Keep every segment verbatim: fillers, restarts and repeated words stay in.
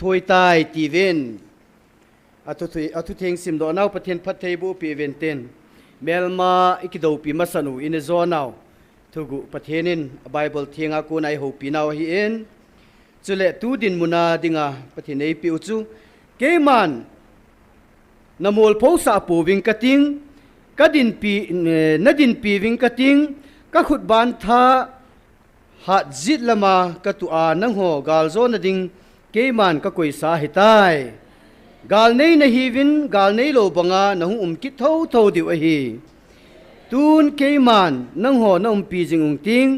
Thoi tai tivin. Athu thei, athu theng simdoh nau Pathen phatthei boh peh uvin tin. Melma i kidoupi masat u i na jo nau. Thuguh Pathen in a Bible theng a kon a eihoupi nau ahin. Chule tu dinmun a dinga Pathen eipeh u chu. Keiman na molphou sah pouving kating, ka dinpi, eh, na dinpi uving kating, ka khut ban tha hat jit lama ka tuh a nangho galjona ding keiman ka koisa ahitai. Gal nei na hiuvin, gal neilou banga na hung um kit thotho diu ahi. Tun keiman nangho na umpi jing ung ting,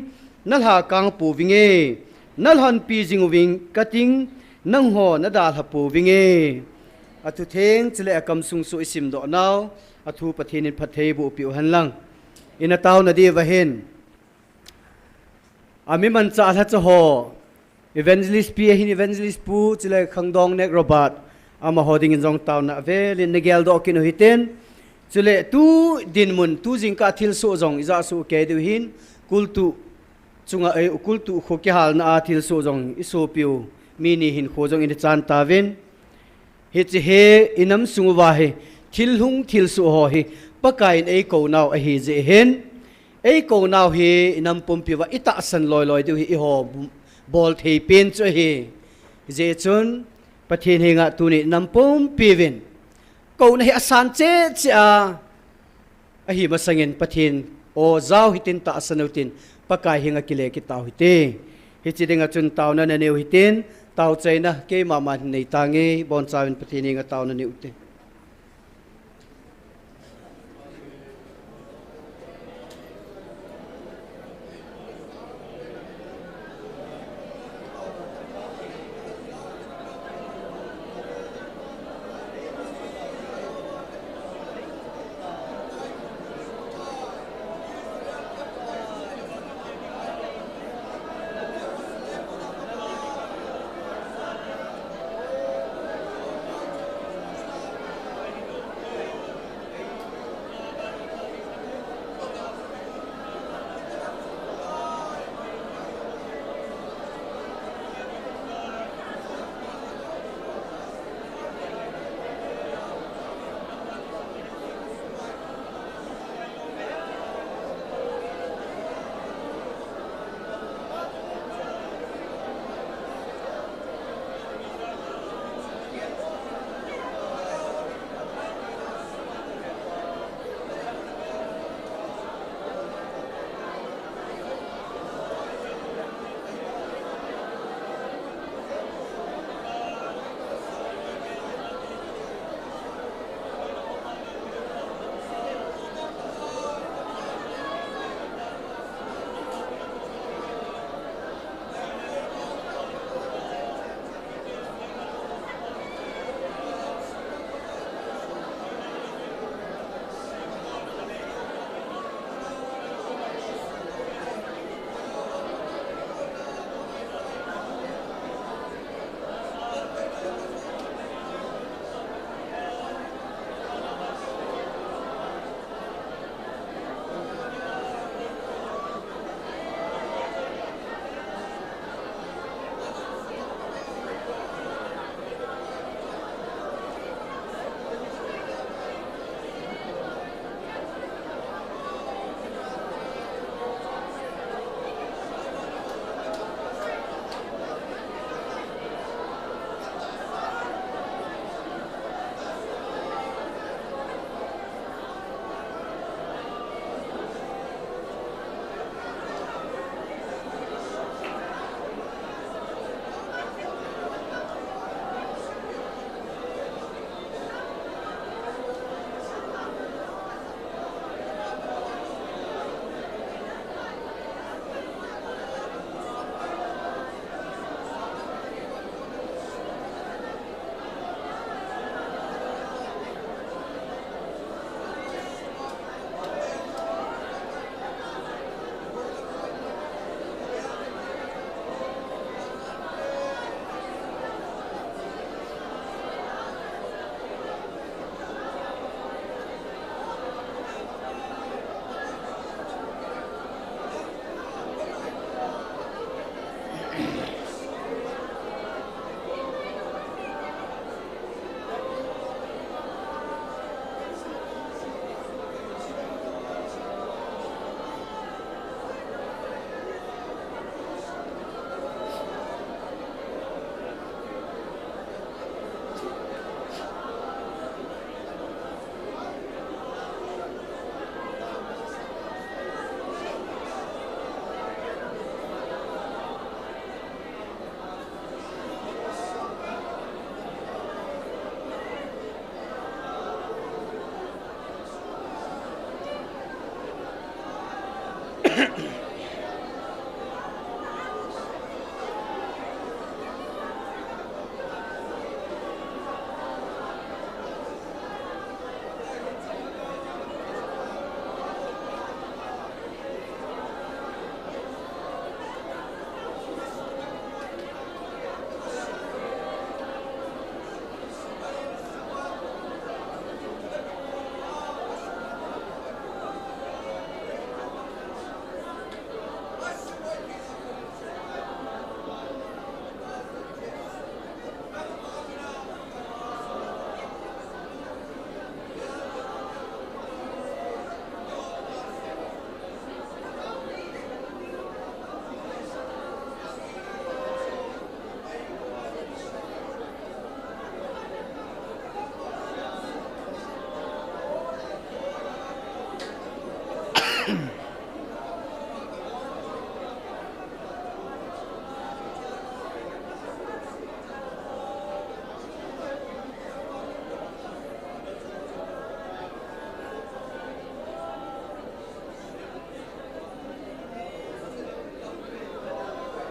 na lha kang pouvinge, na lhonpi jing uving kating, nangho na dalha pouvinge. Athu theng chule a kamsung soh i simdoh nau, athu Pathen in phatthei boh peh u hen lang. I na taona diu va hin. A mi manchah lhacha ho, Evangelist Pi ahin, Evangelist Pu, chule Khangdong Nek Robert, amaho dingin jong taona avel in na geldoh kit u hitin. Chule tu dinmun, tu jingkah thilsoh jong i ja soh kei diu hin, kultu chunga, eh, kultu kho kihalna a thilsoh jong i sopiu, mi ni hinkho jong i na chan tauvin. Hiche hi i nam sung uva hi, thil hung thilsoh ho hi, Pakai in eikou nau ahi jeh hin. Eikou nau hi i nam pumpi uva i tahsan loi loi diu hi eiho bol thei pen chu ahi. Hijeh chun Pathen henga tuni i nam pumpi uvin kouna hi asan cheh cheh a, ahi masangin Pathen aw jao hitin tahsan u tin Pakai henga kile kit tau hite. Hiche dinga chun taona na neiu hitin, taochaina keima ma nei tange, bonchauvin Pathen henga taona neiu hite.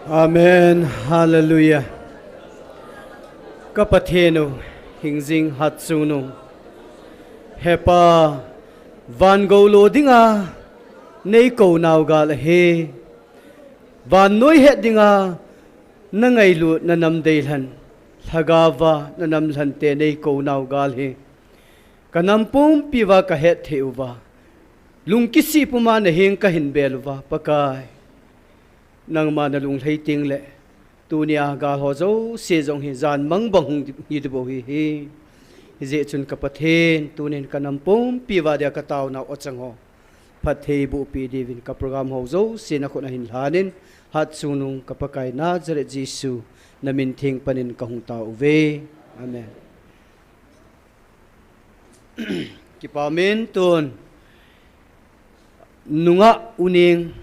Amen. Hallelujah. Ka Pathen u, hingjing hatchungnung. He Pa, van gou lo dinga nei kou nau gal ahi. Vannoi het dinga na ngailut na nam deilhen, lhagao va na nam lhente nei kou nau gal hi. Ka nam pumpi uva ka hetthei uva, lungkisih puma na heng ka hin bel uva, Pakai, nangma na lunglhai teng le, tunia gal ho jouse jong hi jan mang bang hung hi ding bou hi hi. Hijeh chun ka Pathen, tunin ka nam pumpi uva dia ka taonau achang ho phatthei bohpi diuvin ka program ho jouse na khut a hin lhanin, hatchungnung ka Pakai Nazareth Jesu na min theng panin ka hung tao uve. Amen. Kipa umin tun nungah U Neng,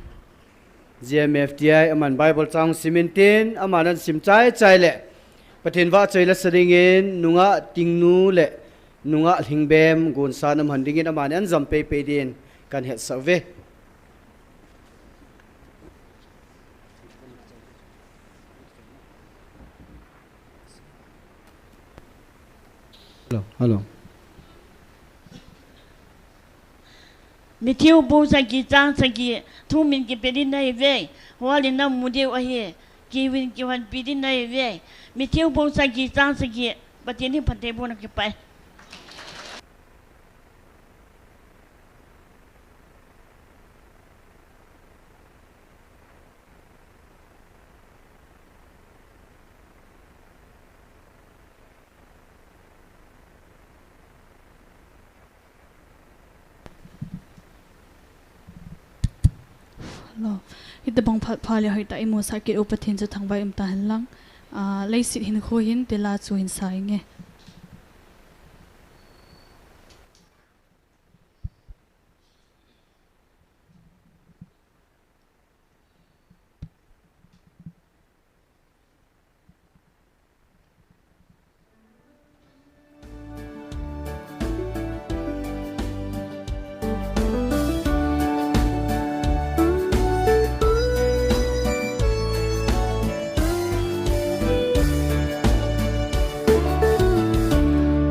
G M F T I, aman Bible chang simin tin, aman ahin sim chai chai le, Pathen vahchoi la sa dingin, nungah Tingnu le nungah Lhingbem gonsa na man dingin, aman ahin jam pei pei din kan hetsah uve. Hello, hello. Matthew bung sagi chang sagi, thumin kipe ding nahiuve, hualin namu diu ahi, kiuvin kihonpi ding nahiuve. Matthew bung sagi chang sagi, Pathen in phatthei boh in kipe. Hello. Hitobang phat pha le hoitah a imusah kit u Pathen chu thangvah in umta hen lang. Ah, leiset hinkho hin tila chu hin sa inge.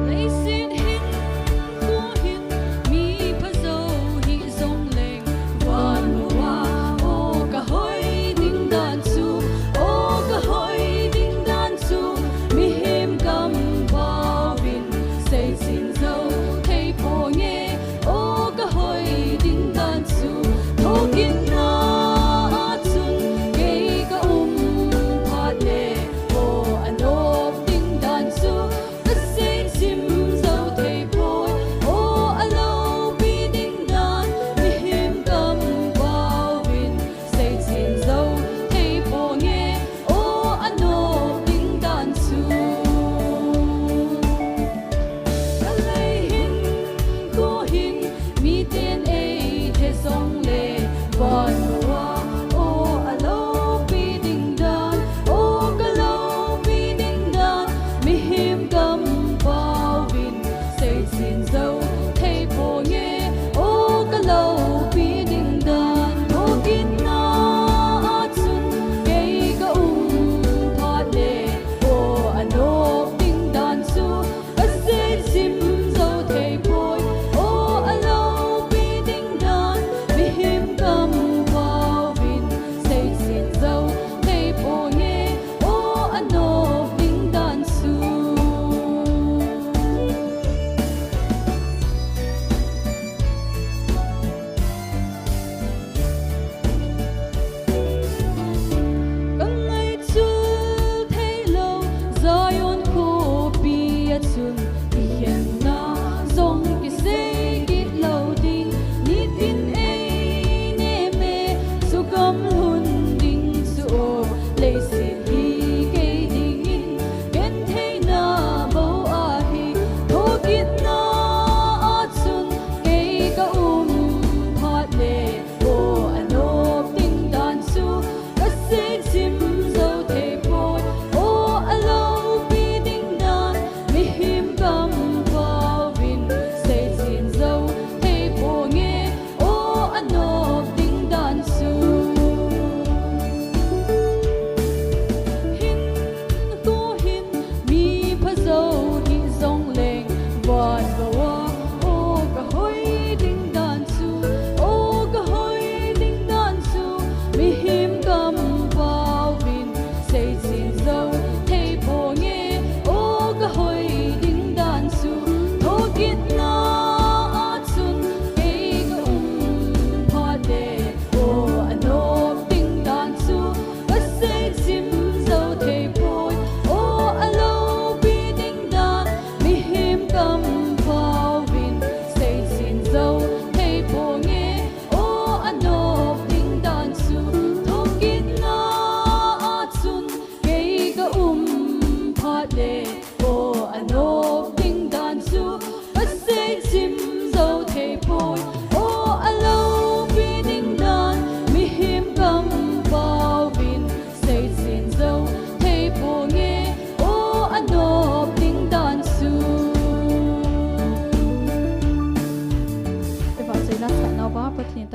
Leiset hin, kho hin, mi pha jou hih jongleng, van uva, o ka hoi ding dan chu, o ka hoi ding dan chu, mihem kampau vin, seichen jou thei ponge, o ka hoi ding dan chu, thokitna a chun kei ka um phat le, o a nop ding dan chu, ka seichen jou thei poi, o a loupi ding dan, mihem kampau vin, seichen jou thei ponge, o a nop ding dan chu. Ka lei hin, kho hin, miten eithe jongle, van uva, o a loupi ding dan, o ka loupi ding dan, mihem kampau vin, seichen jou thei ponge, o ka loupi ding dan, thokitna a chun kei ka um phat le, o a nop ding dan chu, ka seichen jou thei poi, o a loupi ding dan, mihem kampau vin, seichen jou thei ponge, o a nop ding dan chu. Ka ngaichul thei lou Zion khopi a chun, kikhenna jong kisei kit lou ding, nitin ei neme, chu gam lhun ding chu o, leiset hi kei dingin gentheina bou ahi, thokitna a chun kei ka um phat le, o a nop ding dan chu, ka seichen jou thei poi, o a loupi ding dan, mihem kampau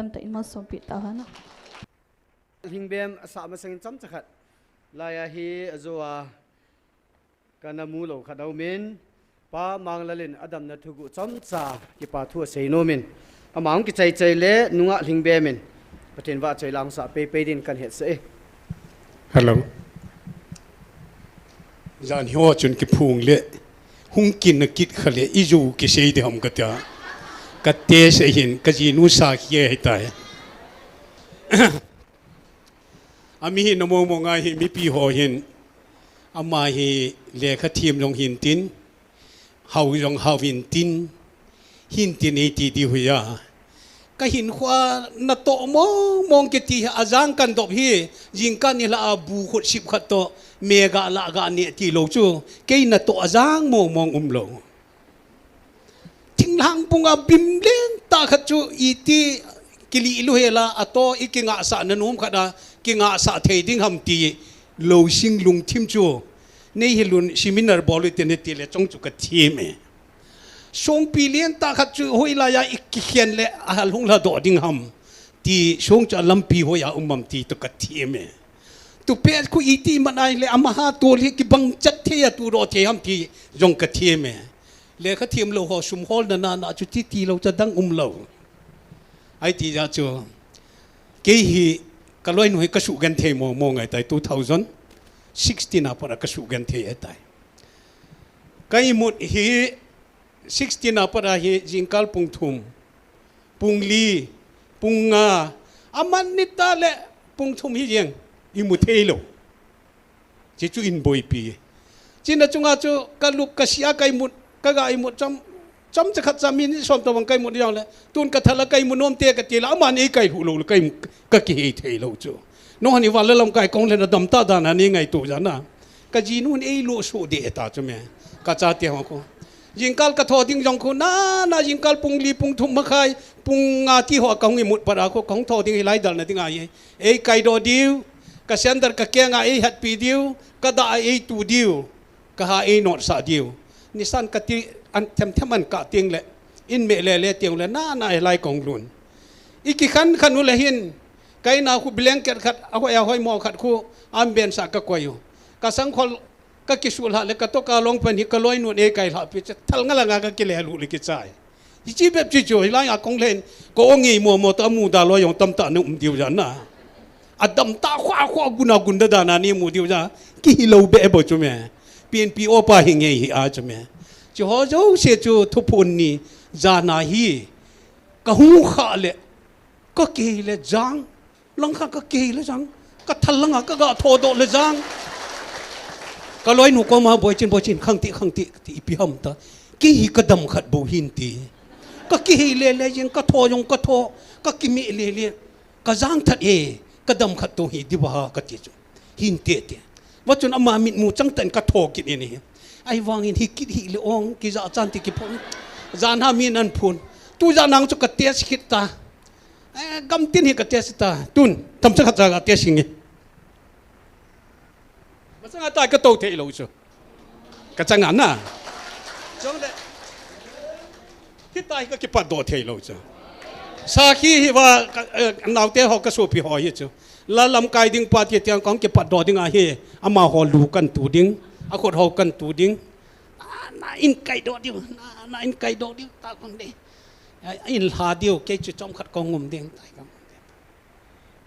Tah in malsompi ta hen. Lhingbem asa masangin chomcha khat. Laiya hi ajoa kana mu lou khat aumin. Pa Manglal in adamna thuguh chomcha kipa thu asei nomin. Ama hung kichai chai le nungah Lhingbem in Pathen vahchoi la hung sah pei pei din kan hetsah e. Hello. Jan hi ho chun kiphung le hung kin a kit kha le ijou kisei ding ham katia. Ka test ahin, ka jinu sakhi ahitai. Ami hi na mong mong ahi, mipi ho hin. Ama hi lekha thiem jong hintin, hao jong hao hintin, hintin eiti diu hi a. Ka hinkhoa natoh mong mong kiti hi ajang kan dop hi, jingkah nilhah a bu khut sip khat toh, me ga lah ga neh tilou chu, kei natoh ajang mong mong umlou. Thinglhang bunga bim lentah khat chu iti kilih lou hela, ato i kingahsah na nom khat a, kingahsah thei ding ham ti, losing lungthim chu, nei hilun seminar bol u hite nati le chong chu ka thiem e. Songpi lentah khat chu hoilaiya i kikhen le ahal hung lhadoh ding ham ti, song chu alampi hoiya um ham ti toh ka thiem e. Tupet khu iti man ahile amaha tol hi kibang chat thei a tudoh thei ham ti jong ka thiem e. Lekha thiem lou ho sum holna na na chu titi lou cha dang umlou. Ahiti jeh chu kei hi ka loinu hi ka sugenthei mong mong ahitai, two thousand sixteen a pat a ka sugenthei ahitai. Ka imut hi sixteen a pat a hi jingkal pung thum, pung li, pung nga, aman nitah le pung thum hi jeng imu theilou. Hichu in boipi. China chunga chu ka lup ka sia ka imut, ka ga imut chom, chomcha khat cha minute som tobang ka imut jongle, tun ka thal a ka imu nomte kati le, aman ei kai lhuh lou le ka imu, ka kihei theilou chu. Nangho hi van le lamkai kong le na damtah dan a nei ngaito jeh a. Ka jinun ei lo soh deh ta chu me. Ka chate ho khu. Jingkal ka tho ding jong khu, na, na jingkal pung li, pung thum makhai, pung nga ti ho ka hung imut pat a khu, ka hung tho ding hilai dalna ding ahi. Ei kaidoh diu, ka sandal ka kenga ei hatpi diu, ka dah a ei tu diu, ka ha ei notsah diu. Nisan ka ti an them them an kah teng le, in meh le le teng le, na, na hilai ka hung lhun. I kikhen khen u le hin, ka in a khu blanket khat, ahoi, ahoi mo khat khu, an bensah ka koi u. Ka sangkhol, ka kisuhlhah le ka toka long pant hi ka loinun ei kai lhahpi chu, thal nga langa ka kile lhuh le kichai. Hichi bep chi chu, hilai a kong len, ka ong ngei mo mo ta muda loi jong tamtah na um diu jeh a. Adamtah khua khua guna gunda dan a nei mu diu jeh a, kihilou beh bou chu me. Pienpi opa hi ngei hi a chu me. Chu ho jouse chu thuphon ni, jan a hi, ka hung khah le, ka kihei le jang, langkhat ka kihei le jang, ka thal langa ka ga thodoh le jang. Ka loinu koma, Boichin, Boichin, khang ti, khang ti, ti ipi ham ta. Kei hi ka dam khat bou hin ti. Ka kihei le le jeng, ka tho jong ka tho, ka kimeh le le. Ka jang that e, ka dam khat tou hi diu va ha ka ti chu. Hin tete. Vachun ama mitmu chang tah in ka tho kit in ahi. Ahivangin hi kit hih le ong, kija chan ti kiphon. Jan a min an phon. Tu jan a chu ka test kit ta. Eh, gamtin hi ka test ta. Tun, tamcha khat cha ka test nge. Masanga ta ka tou thei lou chu. Ka chang a na. Chule. Hita hi ka kipatdoh thei lou chu. Sakhi hi va ka, eh, naote ho ka sopi ho hi chu. La lamkai ding pa ti tiang kong kipatdoh ding ahi. Amaho lu kan tu ding. Akhut ho kan tu ding. Na, na in kaidoh diu. Na, na in kaidoh diu. Ta kong de. A, in lha diu. Kei chu chomkhat kong um ding. Tai kong um ding.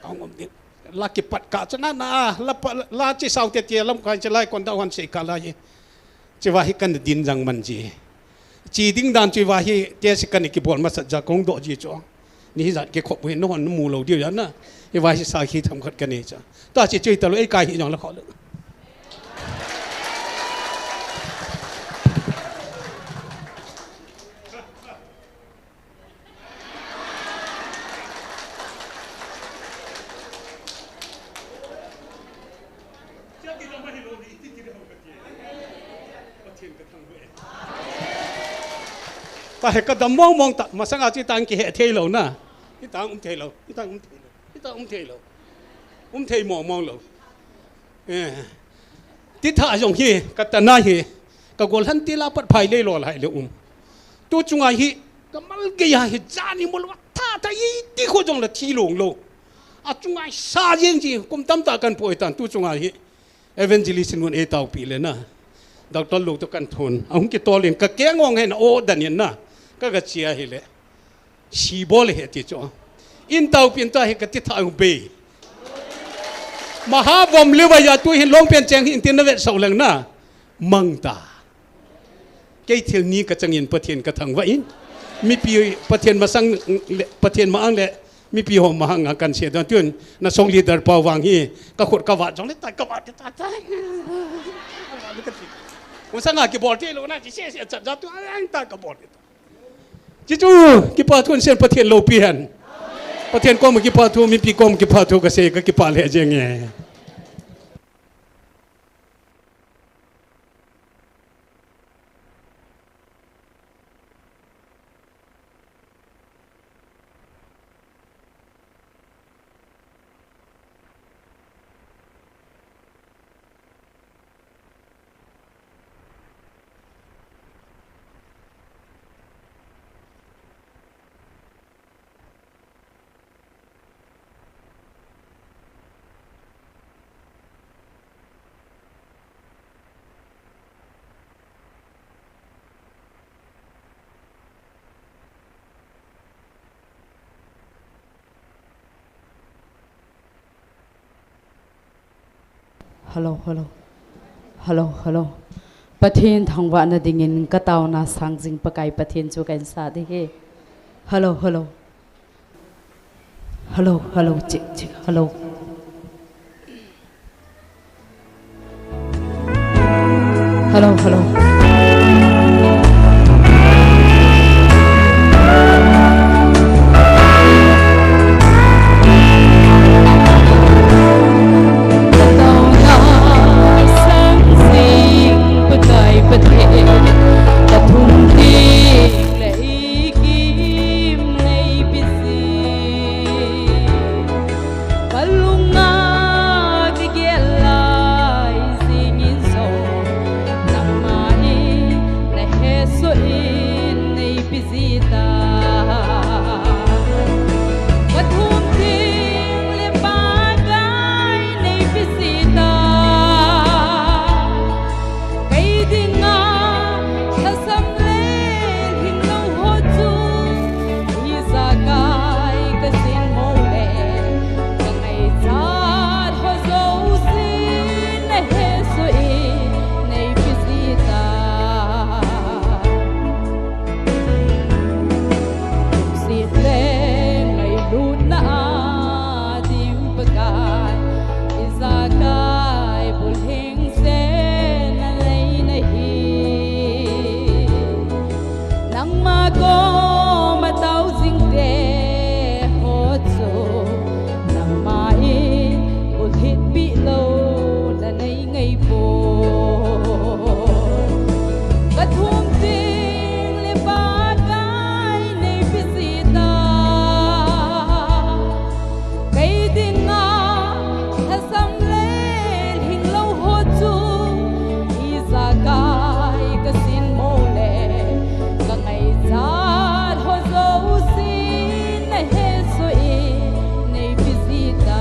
Kong um ding. La kipat kah chu na, na, la pa, la chi sao te ti lamkai chi lai kon da hon sei kah lai. Chi va hi kan din jang man ji. Chi ding dan chi va hi te si kan kibol masat ja kong doh ji chu. Ni hi jat kikhop hin nahon mu lou diu jeh a. Hi va hi sakhi themkhat ka nei chu. Ta chi chu ta lou ei kai hi jong la kho lou. Tahe ka dam mong mong ta, masanga chi tang kihe thei lou na. Hi tang um thei lou, hi tang um thei lou, hi tang um thei lou. Um thei mong mong lou. Eh. Ti tha jong hi, ka tana hi, ka gol han ti la pat phai lei lo lai le um. Tu chunga hi, ka mal gei a hi, jani mol wa tha Taiti kho jongle thi long lou. Achunga sa jeng ji kum tamtah kan poi tan tu chunga hi. Evangelist in ngun ei taopi le na. Doctor lo to kan thon. Ahung kitol in ka keng ong hen o dan in na. Ka ga chia hi le. Si bol he ti chu. In taopi in ta hi ka ti tha u be. Maha vom le va ya tu hin long pen cheng hin tin na vet sau leng na. Mang ta. Kei thil ni ka chang in Pathen ka thangvah in. Mipi Pathen masang le, Pathen ma ang le, mipi ho ma hang a kan se don tun, na song leader pau vang hi, ka khut ka vat jong le, ta ka vat, ta, ta. Masang a kibol te lo na, ti se se chat ja tu, ang ta ka bol. Ti chu, kipa thu sen Pathen lo pi han. Pathen kom kipa thu, mipi kom kipa thu ka se ka kipa le jeng e. Hello, hello. Hello, hello. Pathen thangvahna dingin ka taona sang jing Pakai Pathen chu ka insah ding ahi. Hello, hello. Hello, hello, check, check, hello. Hello, hello. Ka lung a kigel lai jingin jong, nangma in na hesoh in nei pe ji tai. Ka thum ding le Pakai nei pe ji tai. Kei dinga lhasam le lhinglou ho chu, ijakai ka jingmo le ka ngaichat ho jouse na hesoh in nei pe ji tai. Lungset le ngailutna a dim Pakai, ijakai bulhing sen na nei nahi. Nangma koma tao jing te ho chu, nangma in bulhit pi lou na nei ngai poi. Ka thum ding le Pakai nei pe ji tai. Kei dinga lhasam le lhinglou ho chu, ijakai ka jingmo le ka ngaichat ho jouse na hesoh in nei pe ji tai.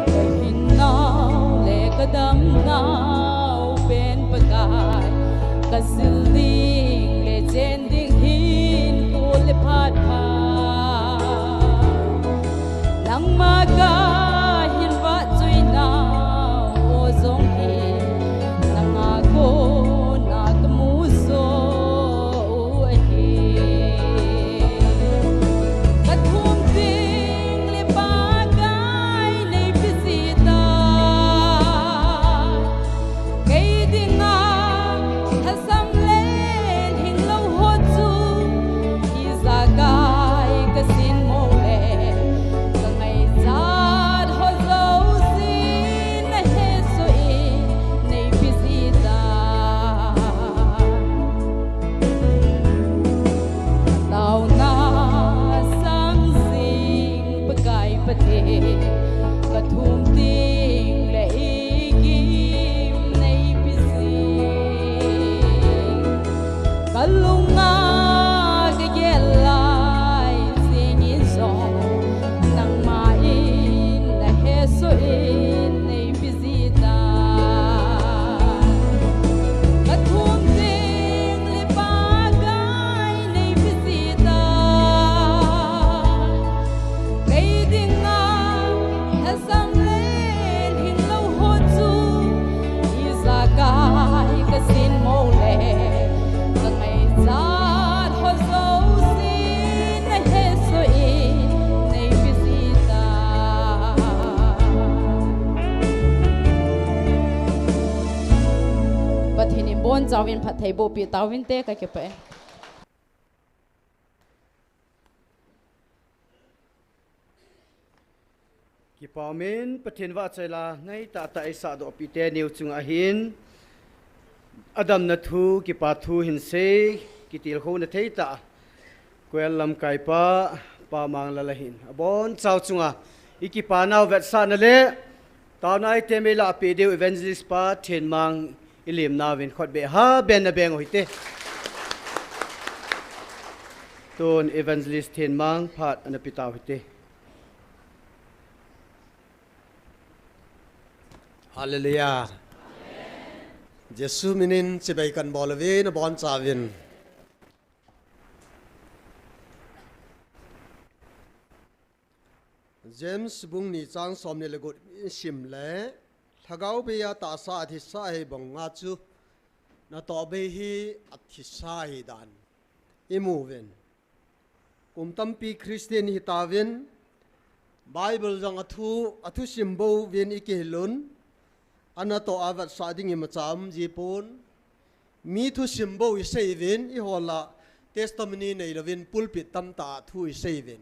Ka hinnau le ka damnau pen Pakai, ka jil ding le chen ding hin kul le phat pha. Nangma ka hin vahchoi nau jong hi, nanga kona ka mu joh u ahi. Ka thum ding le Pakai nei pe ji tai. Kei dinga lhasam le lhinglou ho chu, ijakai ka jingmo le ka ngaichat ho jouse na hesoh in nei pe ji tai. Hin ibon chauvin phattheiboh peh tauvin te, kakipah e. Kipah umin, Pathen vahchoila nei tahtah eisahdoh peh te neo chunga hin, adamna thu, kipa thu hinsei, kitilkhouna thei tah Koel lamkaipa, Pa Manglal ahin, abonchauva chunga ikipa nau vetsahna le taona item eilahpeh diu Evangelist pa Thenmang ilim nauvin khut beng ha beng na beng u hite. Tun Evangelist Thenmang phat ana pe tau hite. Hallelujah. Jesu minin chibai kan bol uvin, abonchauvin. James bung ni chang som ni le gup isim le, Lhagao beiya tahsa athisa ahi banga chu, natoh bei hi athisa ahi dan imu uvin. Kum tampi Christian hitauvin, Bible jong athu, athusim bouvin ikihilun, anatoh a vetsah ding imacha um jipon, mi thusim bou isei uvin, ihola testimony neilouvin pulpit tamtah a thu isei uvin.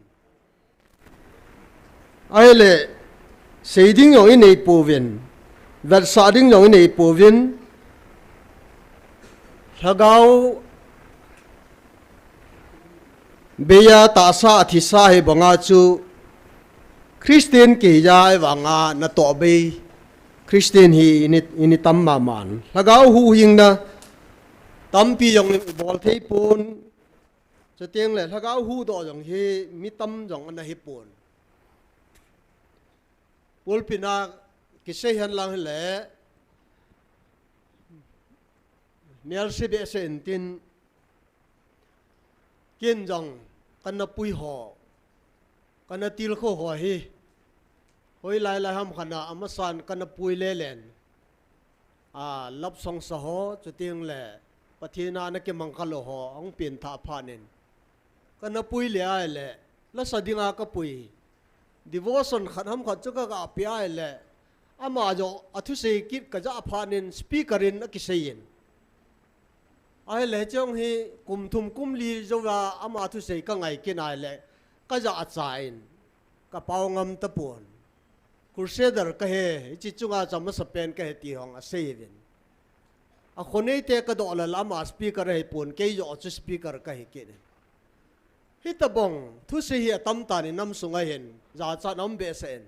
Ahile, sei ding jong inei pouvin, vetsah ding jong inei pouvin, Lhagao beiya tahsa athisa ahi banga chu Christian kihia ahivanga natoh bei Christian hi ini, ini tam maman. Lhagao huhhingna tampi jong ibol thei pon. Chuteng le Lhagao huhdoh jong hi mi tam jong ana hipon. Pulpit a kisei henlang hile, nelse behseh intin, ken jong kana pui ho, kana tilkhou ho hi, hoilai lai ham khat a amasan kana pui lelen, a, love song sa ho, chuteng le Pathen a ana kimangcha lou ho ahung pengthah phat in, kana pui le ahile, lasa dinga kapui, devotion khat ham khat chu kaga pe ahile, ama jong athusei kit kajah phat in speaker in akisei in. Ahile hiche jong hi kum thum kum li jouva ama thusei kangai kit ahile, kajah acha in, kapao ngam tapon. Crusader kahi, hiche chunga chu amasapen kahi ti hung asei uvin. Akhoneite kadoh lal ama speaker ahipon, keijoh chu speaker kahi kit in. Hitobang thusei hi atamtan inam sunga hin, jachat aum behseh in.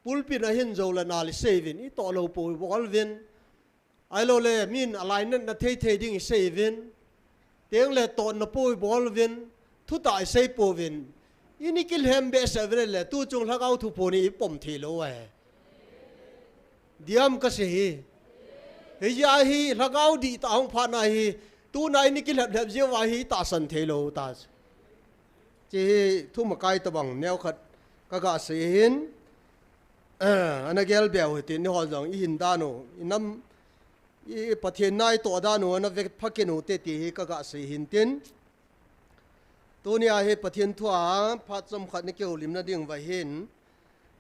Pulpit a hin jou le nal isei uvin, itoh lou pou ibol uvin. Ahilou le, min alainatna thei thei ding isei uvin. Chuteng le tohna pou ibol uvin. Thutah isei pouvin. Ini kilhem behseh uvin le, tuchung Lhagao thuphon hi ipom thei lou ahi. Diam kasei hi. Hijeh a hi Lhagao dihtah ahung phat na hi, tuna ini kilhep lhep jeh uva hi itahsan thei lou ta. Hiche hi thumakai tobang neokhat kaga sei hin. Eh, ana gel beu hite, neiho jong ihin dan u, inam, i Pathen na itoh dan u, ana vepha kit u hite ti hi kaga sei hin tin. Tunia hi Pathen thu a phat chomkhat nei kihoulimna ding uva hin,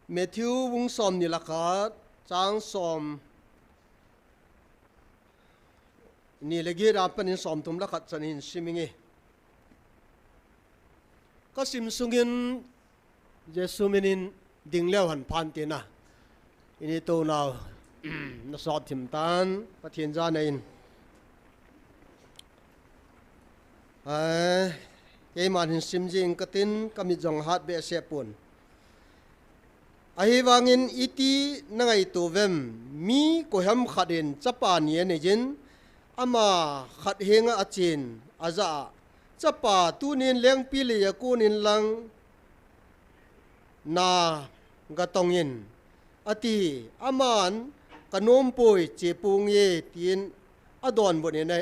Matthew bung som ni le khat, chang som ni le get a pat in som thum le khat chan hin sim inge. Kasim sungin Jesu minin ding leu hen phan tina. Ini tou nau, nasot thim tan, Pathen jana in. Ai, keiman hin sim jing katin, kamit jong hat behseh pon. Ahivangin iti nangaito uvem, mi koiham khat in chapa ni anei jin, ama khat henga achen, ajah a, Chapa, tunin lengpi leiya kon in lang na gatong in, ati. Aman, kanom poi, che ponge, tin adonbut in,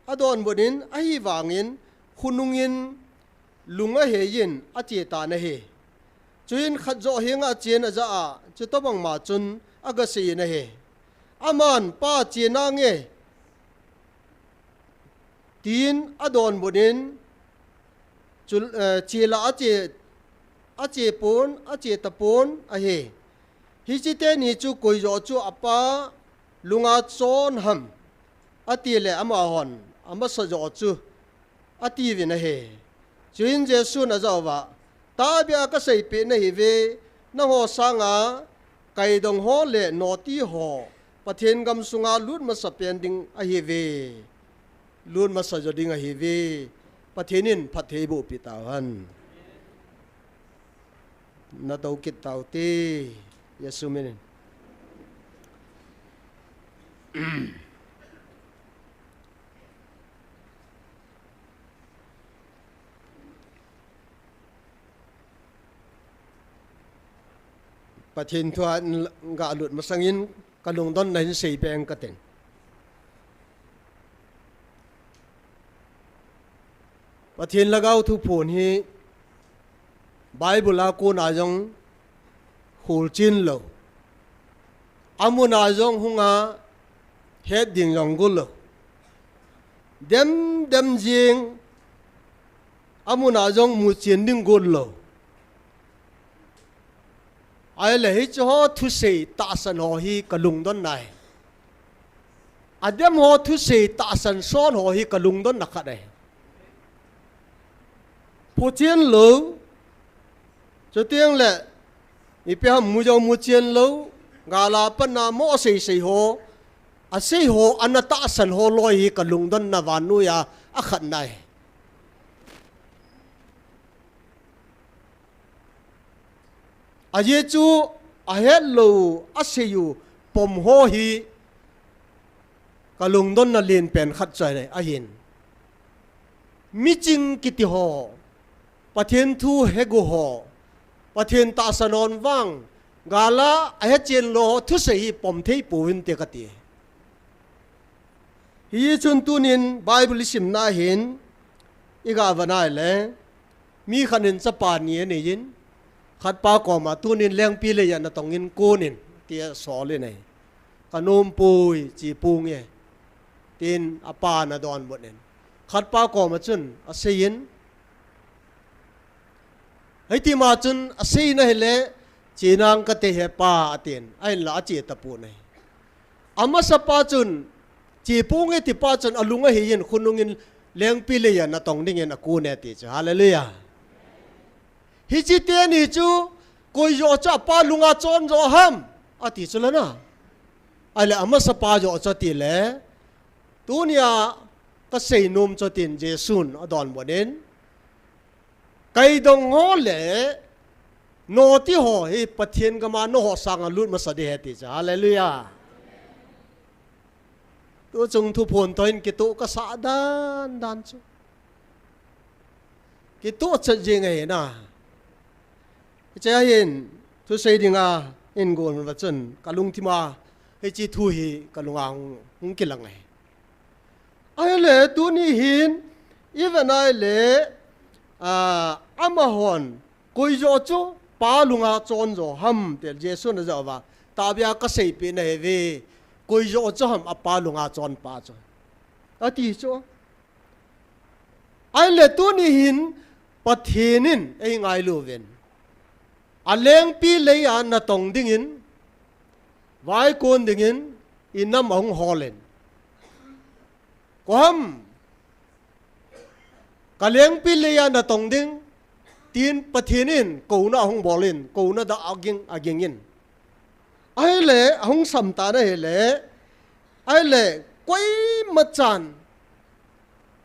adonbut in, ahivangin, khonung in, lung ahei in, ache tan ahi. Chuin khat joh henga achen ajah a, chutobang ma chun, agasei in ahi. Aman, Pa, che nange, tin adonbut in, chu, eh, che la ache, ache pon, ache tapon ahi. Hiche teni chu koi joh chu apa lunga chon ham, Ati le amahon, amasa jo chu, ati vin ahi. Chuin Jesu'n ajah uva, tahbeh a kaseipeh nahiuve, nangho sanga, kaidong ho le noti ho, Pathen gam sunga lut masa pen ding ahiuve. Lut masa jo ding ahiuve. Pathen in phatthei boh peh tauhen. Natou kit taute, Jesu minin. Pathen thu a galut masangin kalungdonna hin seipeh ing kating. Pathen Lhagao thuphon hi Bible a kona jong holchen lou. Amun a jong hunga het ding jong got lou. Dem dem jing, amun a jong muchen ding got lou. Ahile hiche ho thusei tahsan ho hi kalungdonna ahi. Adem ho thusei tahsan son ho hi kalungdonna khat ahi. Phuchen lou, chuteng le, ipi ham mu jong muchen lou, gal a pat na mo asei sei ho, asei ho ana tahsan ho loi hi kalungdonna vannoiya akhatna ahi. Ajeh chu ahet lou, asei u pom ho hi kalungdonna lenpen khat chu ahi, ahin. Miching kiti ho, Pathen thu hego ho, Pathen tahsan hon vang, gal a ahechen lou ho thusei hi pom thei pouvinte kati. Hichun tunin Bible isimna hin, iga vet nai le, mi khat in chapa ni anei in, khatpa koma tunin lengpi leiya natong in kon in, tia asol in ahi. Kanom poi, che ponge, tin apan adonbut in. Khatpa koma chun asei in, hiti ma chun asei in ahile, che nang kate he pa atin, ahinla ache tapon ahi. Amasapa chun, che ponge tipa chun alung ahei in khonung in lengpi leiya natong dingin akon e ti chu. Hallelujah. Hiche teni chu, koi joh chu apa lunga chon jo ham, ati chu lana. Ahile amasapa joh chu ati le, tunia kasei nom chu tin Jesu'n adonbut in, kaidong ho le noti ho hi Pathen gam a nangho sanga lut masa ding ahi ti chu. Hallelujah. Tuchung thuphon toh hin kitoh kasah dan dan chu, kitoh chet jeng ahi na. Hiche a hin thusei dinga eigon uva chun kalungthim a hiche thu hi kalunga hung, hung kilang ahi. Ahile tuni hin ivet nai le, a, amahon koi joh chu pa lunga chon jo ham, tia Jesu'n ajah uva, tahbeh a kaseipeh nahiuve, koi joh chu ham apa lunga chon pa chu, ati chu. Ahile tuni hin Pathen in eingailu uvin, alengpi leiya natong dingin, vaikon dingin, inam ahung hol in, koi ham, kalengpi leiya natong ding, tin Pathen in kouna ahung bol in, kouna dah aging, aging in. Ahile ahung sam tan ahile, ahile koima chan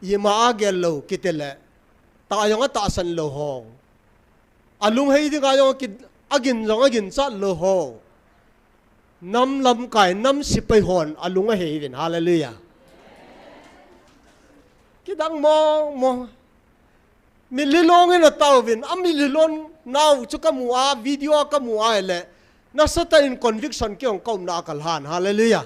ima agel lou kiti le, tah jong atahsan lou ho, alunghei dinga jong aki, agin jong aginchat lou ho, nam lamkai, nam sepai hon alung ahei uvin. Hallelujah. Kidang mong mong. Mitlhi long in ataovin, amitlhi long nau chu kamu a, video a kamu a ahile, nasatah in conviction kei jong kaumna a kalhan. Hallelujah.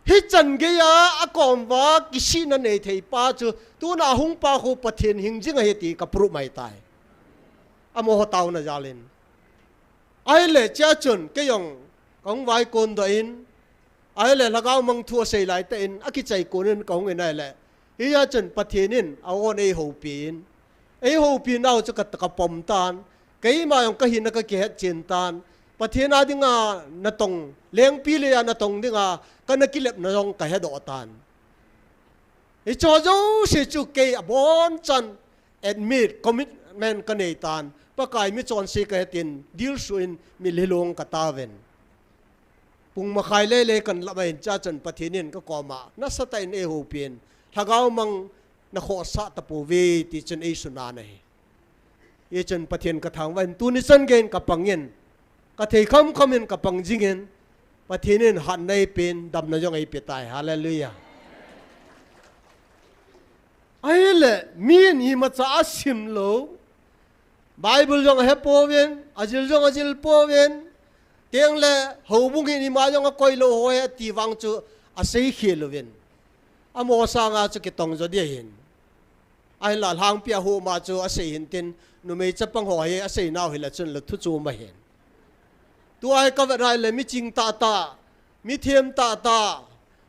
Hichan geiya akom uva kisihna neithei pa chu tuna ahung pa khu Pathen hing jing ahi ti ka prove mai tai, amaho taona jal in. Ahile chea chun kei jong kahung vaikon doh in, ahile Lhagao mang thu asei laitah in akichai kon in kahung in ahile, hia chun Pathen in a-on eihoupi in, eihoupi nau chu ka, kapom tan, keima jong kahina kakihetchen tan, Pathen a dinga natong, lengpi leiya natong dinga kana kilepna jong kahedoh tan. Hiche jouse chu kei abonchan admit, commitment kanei tan. Pakai michonse kahi tin, dilsu in mitlhi long katauvin. Pung makhai lele kanlap ahin, chua chun Pathen in kakoma nasatah in eihoupin, lhagao mang nakhohsah tapouve, tichun eisun ahi. Hichun Pathen kathangvah in, tuni chan geiyin kapangin, kathei khamkham in kapang jingin, Pathen in hatna eipen, damna jong eipetai. Hallelujah. Ahile, mi in imacha asim lou, Bible jong ahepouvin, ajil jong ajil pouvin, tengle houbung in ima jong akoilou ho ahi ati vang chu aseikhel uvin. Amaho sanga chu kitong jo ding ahin. Ahinla lhangpi a huma chu asei hintin, numei chapang ho hi aseinau hile chun luthu chu um ahin. Tua hi kavet ahile miching tahtah, mithem tahtah,